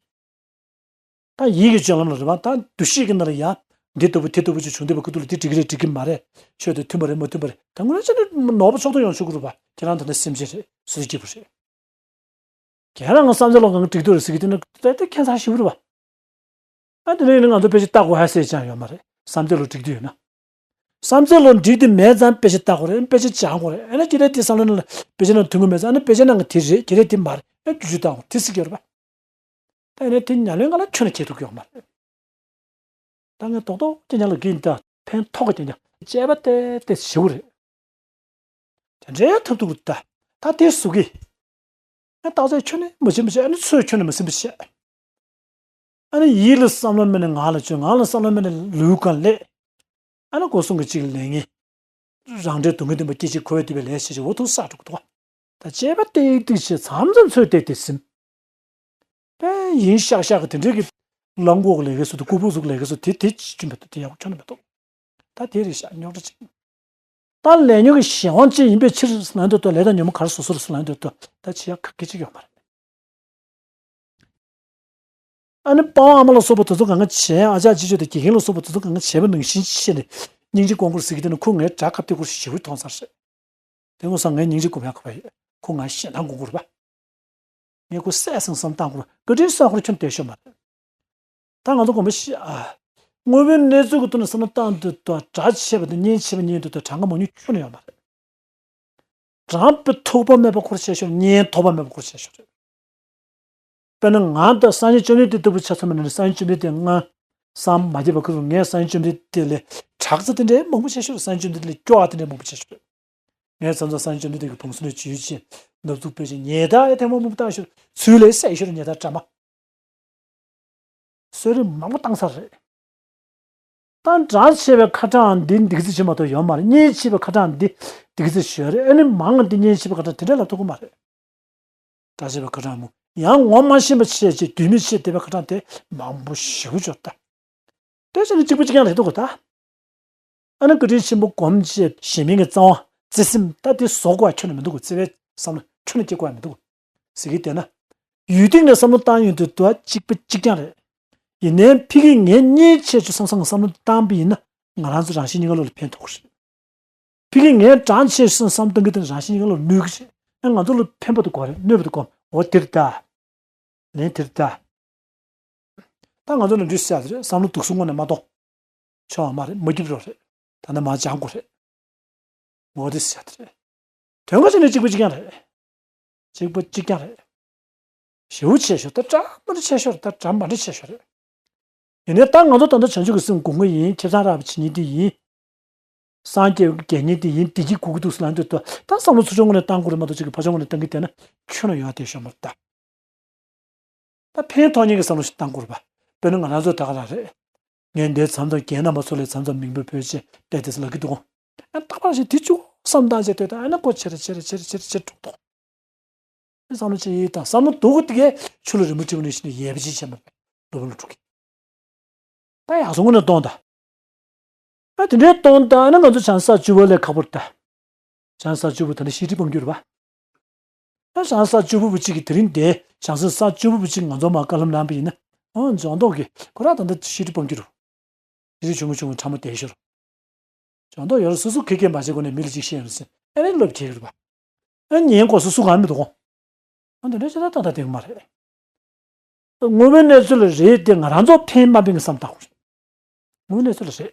དེ། ད་ཡིད་ཀྱི་སྤྱོད་ལམ་ལ་རེད་བ་ད་འདུ་ཤེས་ཀྱི་ནང་ལ་ཡ། འདི་ལྟ་བུ་དེ་ལྟ་བུ་ཅིག་བྱུང་བསྡད་པ་ཁུ་ཐུག་ལ་འདི་འགྲིག་གི་རེད་འགྲིག་གི་མ་རེད། ཆོས་དེ་མཐུན་པ་རེད་མ་མཐུན་པ་རེད་ད་ངོ་ལ་ཅི་ནས་ནོར་བ་ཕྱོགས་གཏོགས་ཡོང་ཆོག་གི་རེད་བ་ཁྱེད་རང་ད་ནི་སེམས་ཅན་རེད་སུ་སྐྱིད་པོ་རེད། ཁྱེད་རང་ང་བསམ་ཚུལ་ལོག་གང་གི་འགྲིག་འདུག་རེད་ཟེར་གི་དེ་ནི་ད་ལྟ་ཁྱད་མཚར་ཞེ་པོ་རེད་བ། ཨ་དེ་ནས་ང་ཚོ་དཔེ་ཆ་ལྟ་དགོས་ཧ་སེ་ཅང་ཡོད་མ་རེད་བསམ་ཚུལ་ལོག་འགྲིག་འདུག་ཡོད་ན། བསམ་ཚུལ་ལོག་འགྲིག་འདུག་མེད་ཙང་དཔེ་ཆ་ལྟ་དགོས་རེད་དཔེ་ཆ་སྦྱང་དགོས་རེད་ཨ་ནི་ཁྱེད་རང་དེ་བསམ་བློ་ནང་ལ་དཔེ་ཆ་ནང་གི་དེ་རེད་ཁྱེད་རང་དེ་མ་རེད་ཨ་རྒྱུ་རྒྱུ་ལྟ་དགོས་དེ་སྲིད་ཀྱི་རེད་བ། ད་ཡིན་ན་དེ་ཉམས་ལེན་ག་ལ་ཁྱོན་ནས་ཁྱད་ཐུག་གི་ཡོད་མ་རེད། ད་ངས་རྡོག་རྡོག་ཅན་ཅང་ལ་གིན་ད་ཕན་ཐོགས་ཀྱི་ཅན་ཅང་དཔྱད་པ་ཏེ་ཏེ་ཞེ་པོ་རེད། དེ་འདྲའི་ཐབས་ཐུག་ད་ད་དེ་སུ་གི་ཨ་རྟགས་ཚད་ཁྱོན་ནས་མ་བྱེད་མ་བྱེད་ཨ་ནི་ཚོས་ཁྱོན་ནས་མ་ཟིན་པ་བྱེད། ཨ་ནི་ཡིད་ལ་བསམ་བློ་མེད་ནས་ངག་ལ་བརྗོད་ངག་ལ་བསམ་བློ་མེད་ནས་ལུས་གང་ལས། ཨ་ནི་སྒོ་གསུམ་གྱི་གཅིག་ལས་ངེས། རང་འབྲས་སྡུག་བསྔལ་བདེན་པ་སྐྱེ་འཆི་འཁོར་བའི་སྡུག་པའི་ལས་བྱེད་ཅིག་འོ་ཐུག་ས་འགྲོ་གི་འདུག་ད་དཔྱད་པ་ཏིག་ཏིག་བྱེད་མཚམས་མཚམས་ཚོས་བལྟས་ཏེ་ཟིན། དཔེ་ཡིན་ཤག་ཤག་གི་དེ་འདྲའི་གི་གླང་གོག་ལས་ཀའི་སུ་དུ་ཀུ་ཕུག་གཟུགས་ལས་ཀའི་སུ་དེ་དེ་ཅི་མེད་དོ་དེ་ཡག་པོ་ཁྱོན་ནས་མེད་དོ། ད་དེ་རེད་ཤག་རྙོག་དྲ་ཅིག་ད་ལས་ཉོན་གྱི་གཞན་དབང་ཅན་ཡིན་པའི་ཕྱིར་ལབ་འདོད་དོ། ལས་དང་ཉོན་མོངས་ག་རེ་བཟོ་བཟོ་རེད་ལབ་འདོད་དོ། ད་བྱེད་ཡག་ག་གེ་ཅིག་ཡོད་མ་རེད། ཨ་ནི་དཔའ་བ་ཨ་མ་ལ་སོགས་པ་དེ་ཚོ་གང་ག་བྱས། ཨ་ཅག་ཅི་ཅོ་དང་དགེ་རྒན་ལ་སོགས་པ་དེ་ཚོ་གང་ག་བྱས་པ་ནང་བཞིན་བྱས་ནས་སྙིང་རྗེ་སྒོམ་དགོས་ཟེར་གྱི། དེ་ནི་ཁོ་ངའི་དགྲ་ཁ་གཏད་དགོས་ཞེ་པོ་མཐོང་ཚར་རེད། དེ་ངོ་སང་ངའི་སྙིང་རྗེ་སྒོམ་ཡག་ག་བ་ཡོད། ཁོ་ང་ཞེ་སྡང་སྒོམ་དགོས་རེད་པ། ངས་ཁོ་བསད་སེང་བསམ་བཏང་དགོས་རེད། བཀའ་དྲིན་གསོག་ཁོར་ཁྱོན་བསྡད་ཤོག་མ་རེད། ད་ང་ཚོ་དགོངས་པ་བཞེས་ཨ། དངོས་པོའི་གནས་ཚུལ་གྱི་ཐོག་ནས་བསམ་བློ་བཏང་དུས་དང་། དགྲ་ཆེ་བ་དང་གཉེན་ཆེ་བ་གཉིས་དུས་དང་གྲངས་ཀ་མང་ཉུང་ཁྱོན་ནས་ཡོད་མ་རེད། དགྲ་པོ་ཐོགས་པ་མེད་པ་ཁོར་བྱས་ཤོར། གཉེན་ཐོགས་པ་མེད་པ་ཁོར་བྱས་ཤོར་རེད། དཔེར་ན་ང་དང་སངས་རྒྱས་བཅོམ་ལྡན་འདས་ལྟ་བུ་ཆ་མཚོན་པ་ན། སངས་རྒྱས་བཅོམ་ལྡན་འདས་ང་སངས་མ་རྒྱས་པ་ཁོ་རང་། ངས་སངས་རྒྱས་བཅོམ་ལྡན་འདས་ལས་དྲག་ཚད་དེ་འདྲའི་མང་པོ་བྱས་ཤོར། སངས་རྒྱས་བཅོམ་ལྡན་འདས་ལས་སྐྱོ་བ་དེ་འདྲའི་མང་པོ་བྱས་ཤོར། ངས་མཚམས་མཚམས་སངས་རྒྱས་བཅོམ་ལྡན་འདས་ཀྱི་བང་སོ་ནས་འཇུས་བྱས་ནབ་ཚུགས་སྤོས་བྱས་ཉལ་ཐག་ཡང་ཐེངས་མང་པོ་བཏང་ཤོར། ཚུལ་ལས་བསད་ཤོར། ཉལ་ཐག་འདྲ་མ། གསོད་རེས་མང་པོ་བཏང་ས་རེད། ད་དགྲ་ཆེ་བའི་ཁ་གྲངས་འདི་འདི་ག་ཚོད་ཅིག་མ་གཏོགས་ཡོད་མ་རེད། གཉེན་ཆེ་བའི་ཁ་གྲངས་འདི་འདི་ག་ཚོད་ཅིག་ཡོད་རེད། ཨ་ནི་མང་ང་འདི་གཉེན་ཆེ་བའི་ཁ་གྲངས་དེ་འདྲ་ལབ་ཐུབ་ཀྱི་མ་རེད། དགྲ་ཆེ་བའི་ཁ་གྲངས་མང་། ཡང་ངོ་མ་ཤེས་པ་བྱས་བྱས་རྡུལ་མི་ཆེ་བསྡད་པའི་ཁ་གྲངས་དེ་མང་པོ་ཞེ་པོ་ཅིག་ཡོད་ད། དེ་བྱས་ནས་གཅིག་པ་གཅིག་རྐྱང་རེད་འདུག་གོ་ད། ཨ་ནི་བཀའ་དྲིན་ཆེན་པོ་སྒོམ་བྱས་ཞེན་མེད་ཀྱི་རྩ་བ་བརྩེ་སེམས་ད་དེ་བཟོ་དགོས་པ་ཁྱོན་ནས་མི་འདུག་གོ། བརྩེ་བའི་བསམ་བློ་ཁྱོན་ནས་སྐྱེ་དགོས་པ་མི་འདུག་གོ་ཟེར་གྱི་བསྡད་ན། ཡུལ་སྟེང་ནས་བསམ་བློ་བཏང་ཡོང་དུས་དུ་བ་གཅིག་པ་གཅིག་རྐྱང་རེད། ཡིན་ནའི་ཕ་གིར་ངས་གཉེན་ཆེ་ཆུང་བསམ་བསམ་བསམ་བློ་བཏང་པ་ཡིན་ན། ང་རང་ཚོ་རང་གཞན་གཉིས་ཀ་བློ་ལ་ཕན་ཐོགས་རེད། ཕ་གིར་ངས་དྲག་ཆེ་བསམ་བསམ་བཏང་གི་དེ་རང་བཞིན་གྱི་བློ་ལ་གནོད་ཀྱི་རེད། ཨ་ང་ཚོ་ལ་ཕན་པ་དུ་གོ་རེད། གནོད་པ་དུ་གོ། འོ་དེར་ལྟ། ལན་དེར་ལྟ། ད་ང་ཚོ་ལ་འདྲི་ཟེར་ཡ་དེ་རེད། བསམ་བློ་སྡུག་སུ་སྔོན་ནས་མ་གཏོང་། ཆོག་མ་རེད། མ་སྐྱིད་རོགས་རེད། ད་ནི་མ་སྦྱང་དགོས་རེད། འོ་དེ་ཟེར་ཡ་དེ་རེད། དོན་ཁ་ཆེ་ནས་གཅིག་པ་གཅིག་རྐྱང་རེད། གཅིག་པ་གཅིག་རྐྱང་རེད། ཞེ་པོ་ཆེ་ཤོས་ད་དགྲ་མ་འདྲ་ཆེ་ཤོས་རེད། ད་དགྲ་མ་འདྲ་ཆེ་ཤོས་རེད། ཡིན་ནའི་ད་ང་ཚོ་ད་ལྟ་བྱང་ཆུབ་ཀྱི་སེམས་སྒོམ་མཁན་ཡིན། ཁེ་བཟང་རག་པ་བྱེད་མཁན་དེ་ཡིན། སངས་རྒྱས་དགེ་བསྙེན་དེ་ཡིན། བདེ་སྐྱིད་དགོས་ཀྱི་འདུག་ཟེར་ལབ་འདོད་དོ། ད་བསམ་བློ་ཚུར་ཕྱོགས་ངོས་ནས་བཏང་དགོས་རེད་མ་གཏོགས། ཅིག་གི་ཕར་ཕྱོགས་ངོས་ནས་བཏང་གི་བསྡད་ན་ཁྱོན་ནས་ཡོང་བ་དེ་ཤོར་མ་རེད་ད། ད་ཕན་ཐོགས་མཁན་གྱི་བསམ་བློ་ཞིག་བཏང་དགོས་རེད་པ། དཔེར་ན་ང་རང་ཚོ་ད་ག་རང་རེད། ངས་འདིར་མཚམས་མཚམས་རྒན་རྣམ་པ་ཚོ་ལ་མཚམས་མཚམས་མིང་འབོད་འབོད་བྱས་བསྡད་དེ་ལབ་ཀྱི་འདུག་གོ། ཨ་རྟག་པར་ཞིག་དེ་བཅུག་བསམ་བཏང་བྱས་བསྡད་དུས། ཨ་ནི་ཁོ་ཆེ་རེ་ཆེ་རེ་ཆེ་རེ་ཆེ་རེ་ཆེ་རེ་འགྲོ་འདུག། དེ་བསམ་བློ་ཅིག་དང་བསམ་བློ་སྡུག་གི་དེ་གས་ཆུ་ལ་རི་མོ་བྲིས་པ་ནང་བཞིན་ཡལ་བ་ཅིག་བྱས་མ་རེད། ལོ་བ་ལོ་དྲུག་གི། ད་ཡག་སོང་ངོ་ནས་གཏོང་དང་། ཨ་དེ་འདྲའི་གཏོང་དང་། ཨ་ནི་ང་ཚོ་བྱང་ས་བཅུ་པོ་ལས་ཁག་པོ་རེད་ད། བྱང་ས་བཅུ་པོ་ད་ནི་བཤད་ཁྲིད་སྤང་རྒྱུ་རེད་པ། ཨ་བྱང་ས་བཅུ་པོ་བུ་གཅིག་གིས་དེ་རིང་དེ་བྱང་སེམས་ས་བཅུ་པོ་བུ་གཅིག་ང་ཚོ་མར་བཀའ་སློབ་གནང་པ་ཡིན་ན། ཨོ་ལྗང་མདོག་གིས་ཁོ་རང་ད་ལྟ་བཤད་ཁྲིད་སྤང་རྒྱུ་རེད། བཤད་ཁྲིད་ཆུང་ངུ་ཆུང་ངུ་ཕྲ་མོ་དེ་ཤོར། ལྗང་མདོག་ཡོད་རེད། སོ་སོ་ཁེ་ཁེ་མ་བྱེད་སྒོ་ནས་མི་ལ་ཅིག་བཤད་ཡོང་ཟེར། ཨ་ནི་སློབ་ཁེ་རེད་པ། ཨ་ཉན་དགོས་སོ་སོ་གང་མི་འདུག་གོ། ཨ་འདི་འདྲ་བྱས་ན་ཏག་ཏག་བསྡད་ཀྱི་མ་རེད། དངོས་པོའི་གནས་ཚུལ་ལ་རེད་དེ། ང་རང་ཚོ་ཕན་མ་ཕན་གྱི་བསམ་བཏང་དགོས་རེད། དངོས་པོའི་གནས་ཚུལ་ལ་རེད།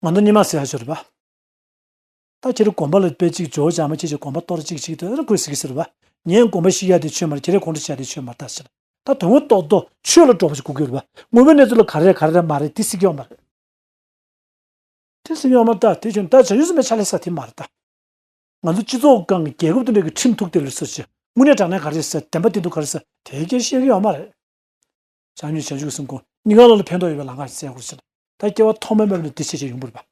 ང་ཚོ་སྔོན་མ་ཟེར་ཡ་ཅིག་ཡོད་རེད་པ། ད་ཁྱེད་རང་དགོན་པ་ལ་དཔེ་གཅིག་ཇོ་བོ་རྒྱ་མ་ཆེ་ཆེ་དགོན་པ་གཏོར་གཅིག་གཅིག་དེ་ཁོས་ཟེར་གྱི་ཟེར་བ། ངས་དགོན་པ་བཤིག་ཡ་དེ་ཆོས་མ་རེད། ཁྱེད་རང་དགོངས་འགྲེལ་བྱེད་ཡ་དེ་ཆོས་མ་རེད་ད་ཟེར། ད་དོན་དངོས་ཐོག་ཏུ་ཆོས་ལ་འགྲོགས་པ་ཞིག་དགོས་ཀྱི་ཡོད་རེད་པ། དངོས་པོའི་གནས་ཚུལ་ལ་ག་རེ་རེད་ག་རེ་རེད་མ་རེད་དེ་ཟེར་གྱི་ཡོད་མ་རེད། དེ་ཟེར་གྱི་ཡོད་མ་རེད་ད། དེ་བྱུང་ད་བྱང་ཆུབ་སེམས་དཔའི་ཕྱག་ལས་ས་དེ་མ་རེད་ད། ང་ཚོ་སྤྱི་ཚོགས་སྒང་གི་རྒྱལ་ཁབ་དེ་འདྲ་གི་ཁྲིམས་ཐུག་དེ་ལ་སོ་ཞིག་དངོས་གནས་དྲང་གནས་ག་རེ་ཟེར། བདེན་པ་བདེན་ཐུག་ག་རེ་ཟེར་དེ་སྐད་བཤད་ཀྱི་ཡོད་མ་རེད། བྱང་ཆུབ་བྱང་ཆུབ་སེམས་ཁོ་གཉིས་ཀ་བློ་ལ་ཕན་ཐོགས་ཡོད་པའི་ལམ་ཁ་ཞིག་བཙལ་དགོས་ཟེར། ད་སྐྱེ་བ་ཐོག་མའི་མེད་པ་ནས་འདི་བྱས་བྱས་ཡོང་དགོས་རེད་པ།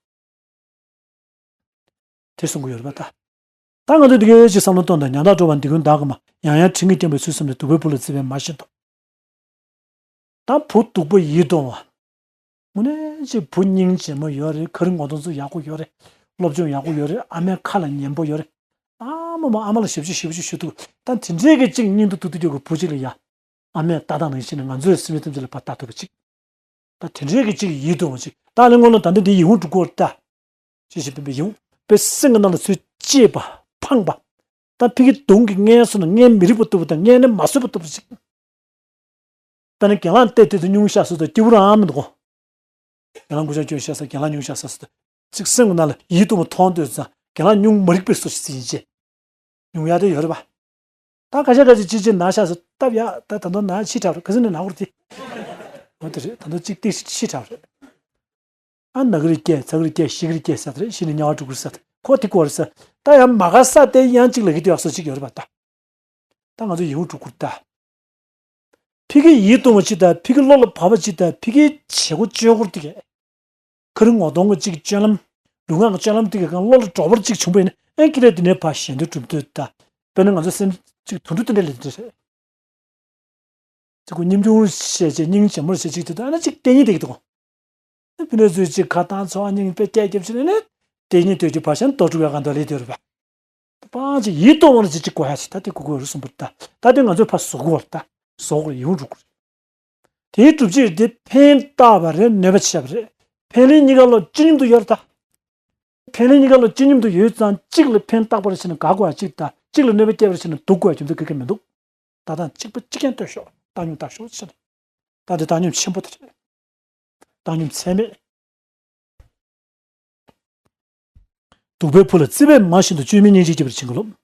དེ་གསུང་གི་ཡོད་རེད་པ་ད། ད་ང་ཚོས་འདི་གའི་ཅིག་བསམ་བློ་གཏོང་དང་། ཉམ་ཐག་འགྲོ་བ་འདི་ཀུན་བདག་གིས་མ། ཡང་ཡང་དྲིན་གྱིས་བསྐྱངས་པའི་ཚུལ་བསམ་ནས། སྡུག་པའི་བུ་ལ་བརྩེ་བས་མ་ཤེས་དོ། ད་བུ་སྡུག་པོ་ཡིད་གདུང་བ། དངོས་གནས་ཅིག་བུ་སྙིང་རྗེ་མོ་ཡོད་རེད། ཁ་རི་ངོ་གདོང་ཚོ་ཡག་པོ་ཡོད་རེད། སློབ་སྦྱོང་ཡག་པོ་ཡོད་རེད། ཨ་མའི་ཁ་ལ་ཉན་པོ་ཡོད་རེད། ཨ་མ་མ་ཨ་མ་ལ་ཞབས་ཕྱི་ཞེ་པོ་ཅིག་ཞུ་ཐུབ། ད་དེ་འདྲའི་གི་ཅིག་སྙིང་དུ་སྡུག་སྡུག་རྒྱག་གི་བུ་ཅིག་ལ་ཡ། ཨ་མས་ལྟ་སྟངས་ནང་བཞིན་ནས་ང་ཚོས་སེམས་ཅན་ཐམས་ཅད་ལ་ཕར་ལྟ་ཐུབ་པ་ཅིག། ད་དེ་འདྲའི་གི་ཅིག་ཡིད་དུ་འོང་ཅིག། ད་ལན་ངོ་ལ་ད་ལྟ་འདི་ཡིད་འོང་འགྲོ་གི་ཡོད་རེད་ད། ཅི་ཞིག་བསྟན་པའི་ཡིད་འོང་པའི་སེམས་ཀྱི་ནང་ལ་ཚུར་སྐྱེས་པ་འཕངས་པ། ད་ཕ་གི་གདོང་གི་མངལ་སོ་ན་མངལ་མི་རིག་པ་ལྟ་བུ་དང་མངལ་ནི་མ་བཟོད་པ་ལྟ་བུ་ཅིག། ད་ནི་གྱེན་ལངས་བལྟས་བལྟས་དུས་སྙུང་གཞི་བཟོས་དུས་སྐྱིད་པོ་རང་མི་འདུག་གོ། གྱེན་ལངས་ཀུ་ཤ་སྐྱོན་ཤ་ས་གྱེན་ལངས་སྙུང་གཞི་བཟོས་དུས་ཅིག་སེམས་ཀྱི་ནང་ལ་ཡིད་དུ་མ་མཐོང་དུས་ཙང་གྱེན་ལངས་སྙུང་མ་རིག་པའི་བཟོ་ཞིག་ཟིན་བྱས། སྙུང་ཡ་དེ་ཡོད་རེད་པ། ད་ཁ་ཤས་ཁ་ཤས་ཅིག་ཅིག་ན་ཤ་ཟ་སྟབས་ཡག་ད་ད་དུང་ན་ཕྱི་དྲགས་རེད། ཁ་སང་ནས་ན་བར་དེ། འོ་དེ་རེད། ད་དུང་ཅིག་ཏིག་ཕྱི་དྲགས་རེད། ཨ་ན་གི་རེད་སྐྱེ། ཚ་གི་རེད་སྐྱེ། ཤི་གི་རེད་སྐྱེ་ཟེར་དེ་རེད། ཤི་ནས་དམྱལ་བ་འགྲོ་གི་རེད་ཟེར། ཁོ་དེ་སྐོར་རེད་ཟེར། ད་ཡང་མ་དགའ་ས་དེ་ཡང་ཅིག་ལ་གི་དེ་ཡག་བཟོ་ཅིག་ཡོད་རེད་པ་ད། ད་ང་ཚོ་ཡིད་འོང་འགྲོ་གི་རེད་ད། ཕ་གི་ཡིད་གདུང་བ་ཅིག་དང་། ཕ་གི་བློ་ལ་བབས་པ་ཅིག་དང་། ཕ་གིའི་བྱེད་སྒོ་སྤྱོད་སྒོ་དེ་གས། ཁ་རི་ངོ་གདོང་གི་ཅིག་སྤྱོད་ལམ། ལུས་ངག་གི་སྤྱོད་ལམ་དེ་གས་གང་བློ་ལ་འགྲོ་བར་ཅིག་བྱུང་བ་ཡིན་ན། ཨེ་ཀི་རེ་དེ་ནས་ཕར་གཞན་དོན་སྒྲུབ་འདོད་ད། དཔེར་ན་ང་ཚོ་སེམས་ཅིག་དུད་འགྲོ་དེ་འདྲ་ལས་དེ་འདྲ་རེད། ཅིག་ཁོ་སྙིང་ཆུང་བྱས་བྱས་སྙིང་རྗེ་མོར་བྱས་ཅིག་དེ་དང་ཨ་ན་ཅིག་ལྟས་ངན་དེ་གི་འདུག། ཨ་ཕི་ནས་ཚུལ་ཅིག་ཁ་བཏང་ཚོགས་སྙིང་དཔེ་སྐད་རྒྱབ་ཕྱིན་ནས་ནི། དེ་ཉིད་དུས་ཀྱི་བར་ཆད་དོར་གྲུབ་ཡ་ག་འདོད་ལས་དོར་བ། སྤང་ཅིག་ཡིད་རྟོག་འོང་ལ་ཅིག་ཅིག་གོ་ཡ་ཅིག་ད་དེ་གོ་གོ་རུ་གསུངས་པ་ད། ད་དེ་ང་ཚོས་ཕར་བཟོ་དགོས་པ་ད། བཟོ་དགོས་ཡོང་འགྲོ་དགོས། དེའི་སྒྲུབ་བྱེད་དེ་ཕན་བཏགས་པ་རེད། གནོད་པ་བྱས་པ་རེད། ཕན་ལས་གཉིས་ཀ་ལོ་ཅི་སྙམ་དུ་ཡོད་རེད་ད། ཕན་ལས་གཉིས་ཀ་ལོ་ཅི་སྙམ་དུ་ཡོད་ཙང་གཅིག་ལ་ཕན་བཏགས་པར་བྱས་ན་དགའ་དགོས་པ་གཅིག་ད། གཅིག་ལ་གནོད་པ་སྐྱེལ་བར་བྱས་ན་སྡུག་དགོས་པ་རྒྱུ་མཚན་ག་གེ་མི་འདུག་ད་ལྟ་གཅིག་པ་གཅིག་རྐྱང་ལྟོས་ཤོག་བཏང་སྙོམས་བཏང་ཤོག་ཟེར་ནས། ད་འདི་བཏང་སྙོམས་ཆེན་པོ་དེ་རེད། བཏང་སྙོམས་ཚད་མེད། སྡུག་པའི་ཕུ་ལ་རྩིད་པས་མ་བཞིན་དུ་བཅོས་མིན་སྙིང་རྗེ་སྐྱེ་བར་བྱིན་གྱིས་རློབས།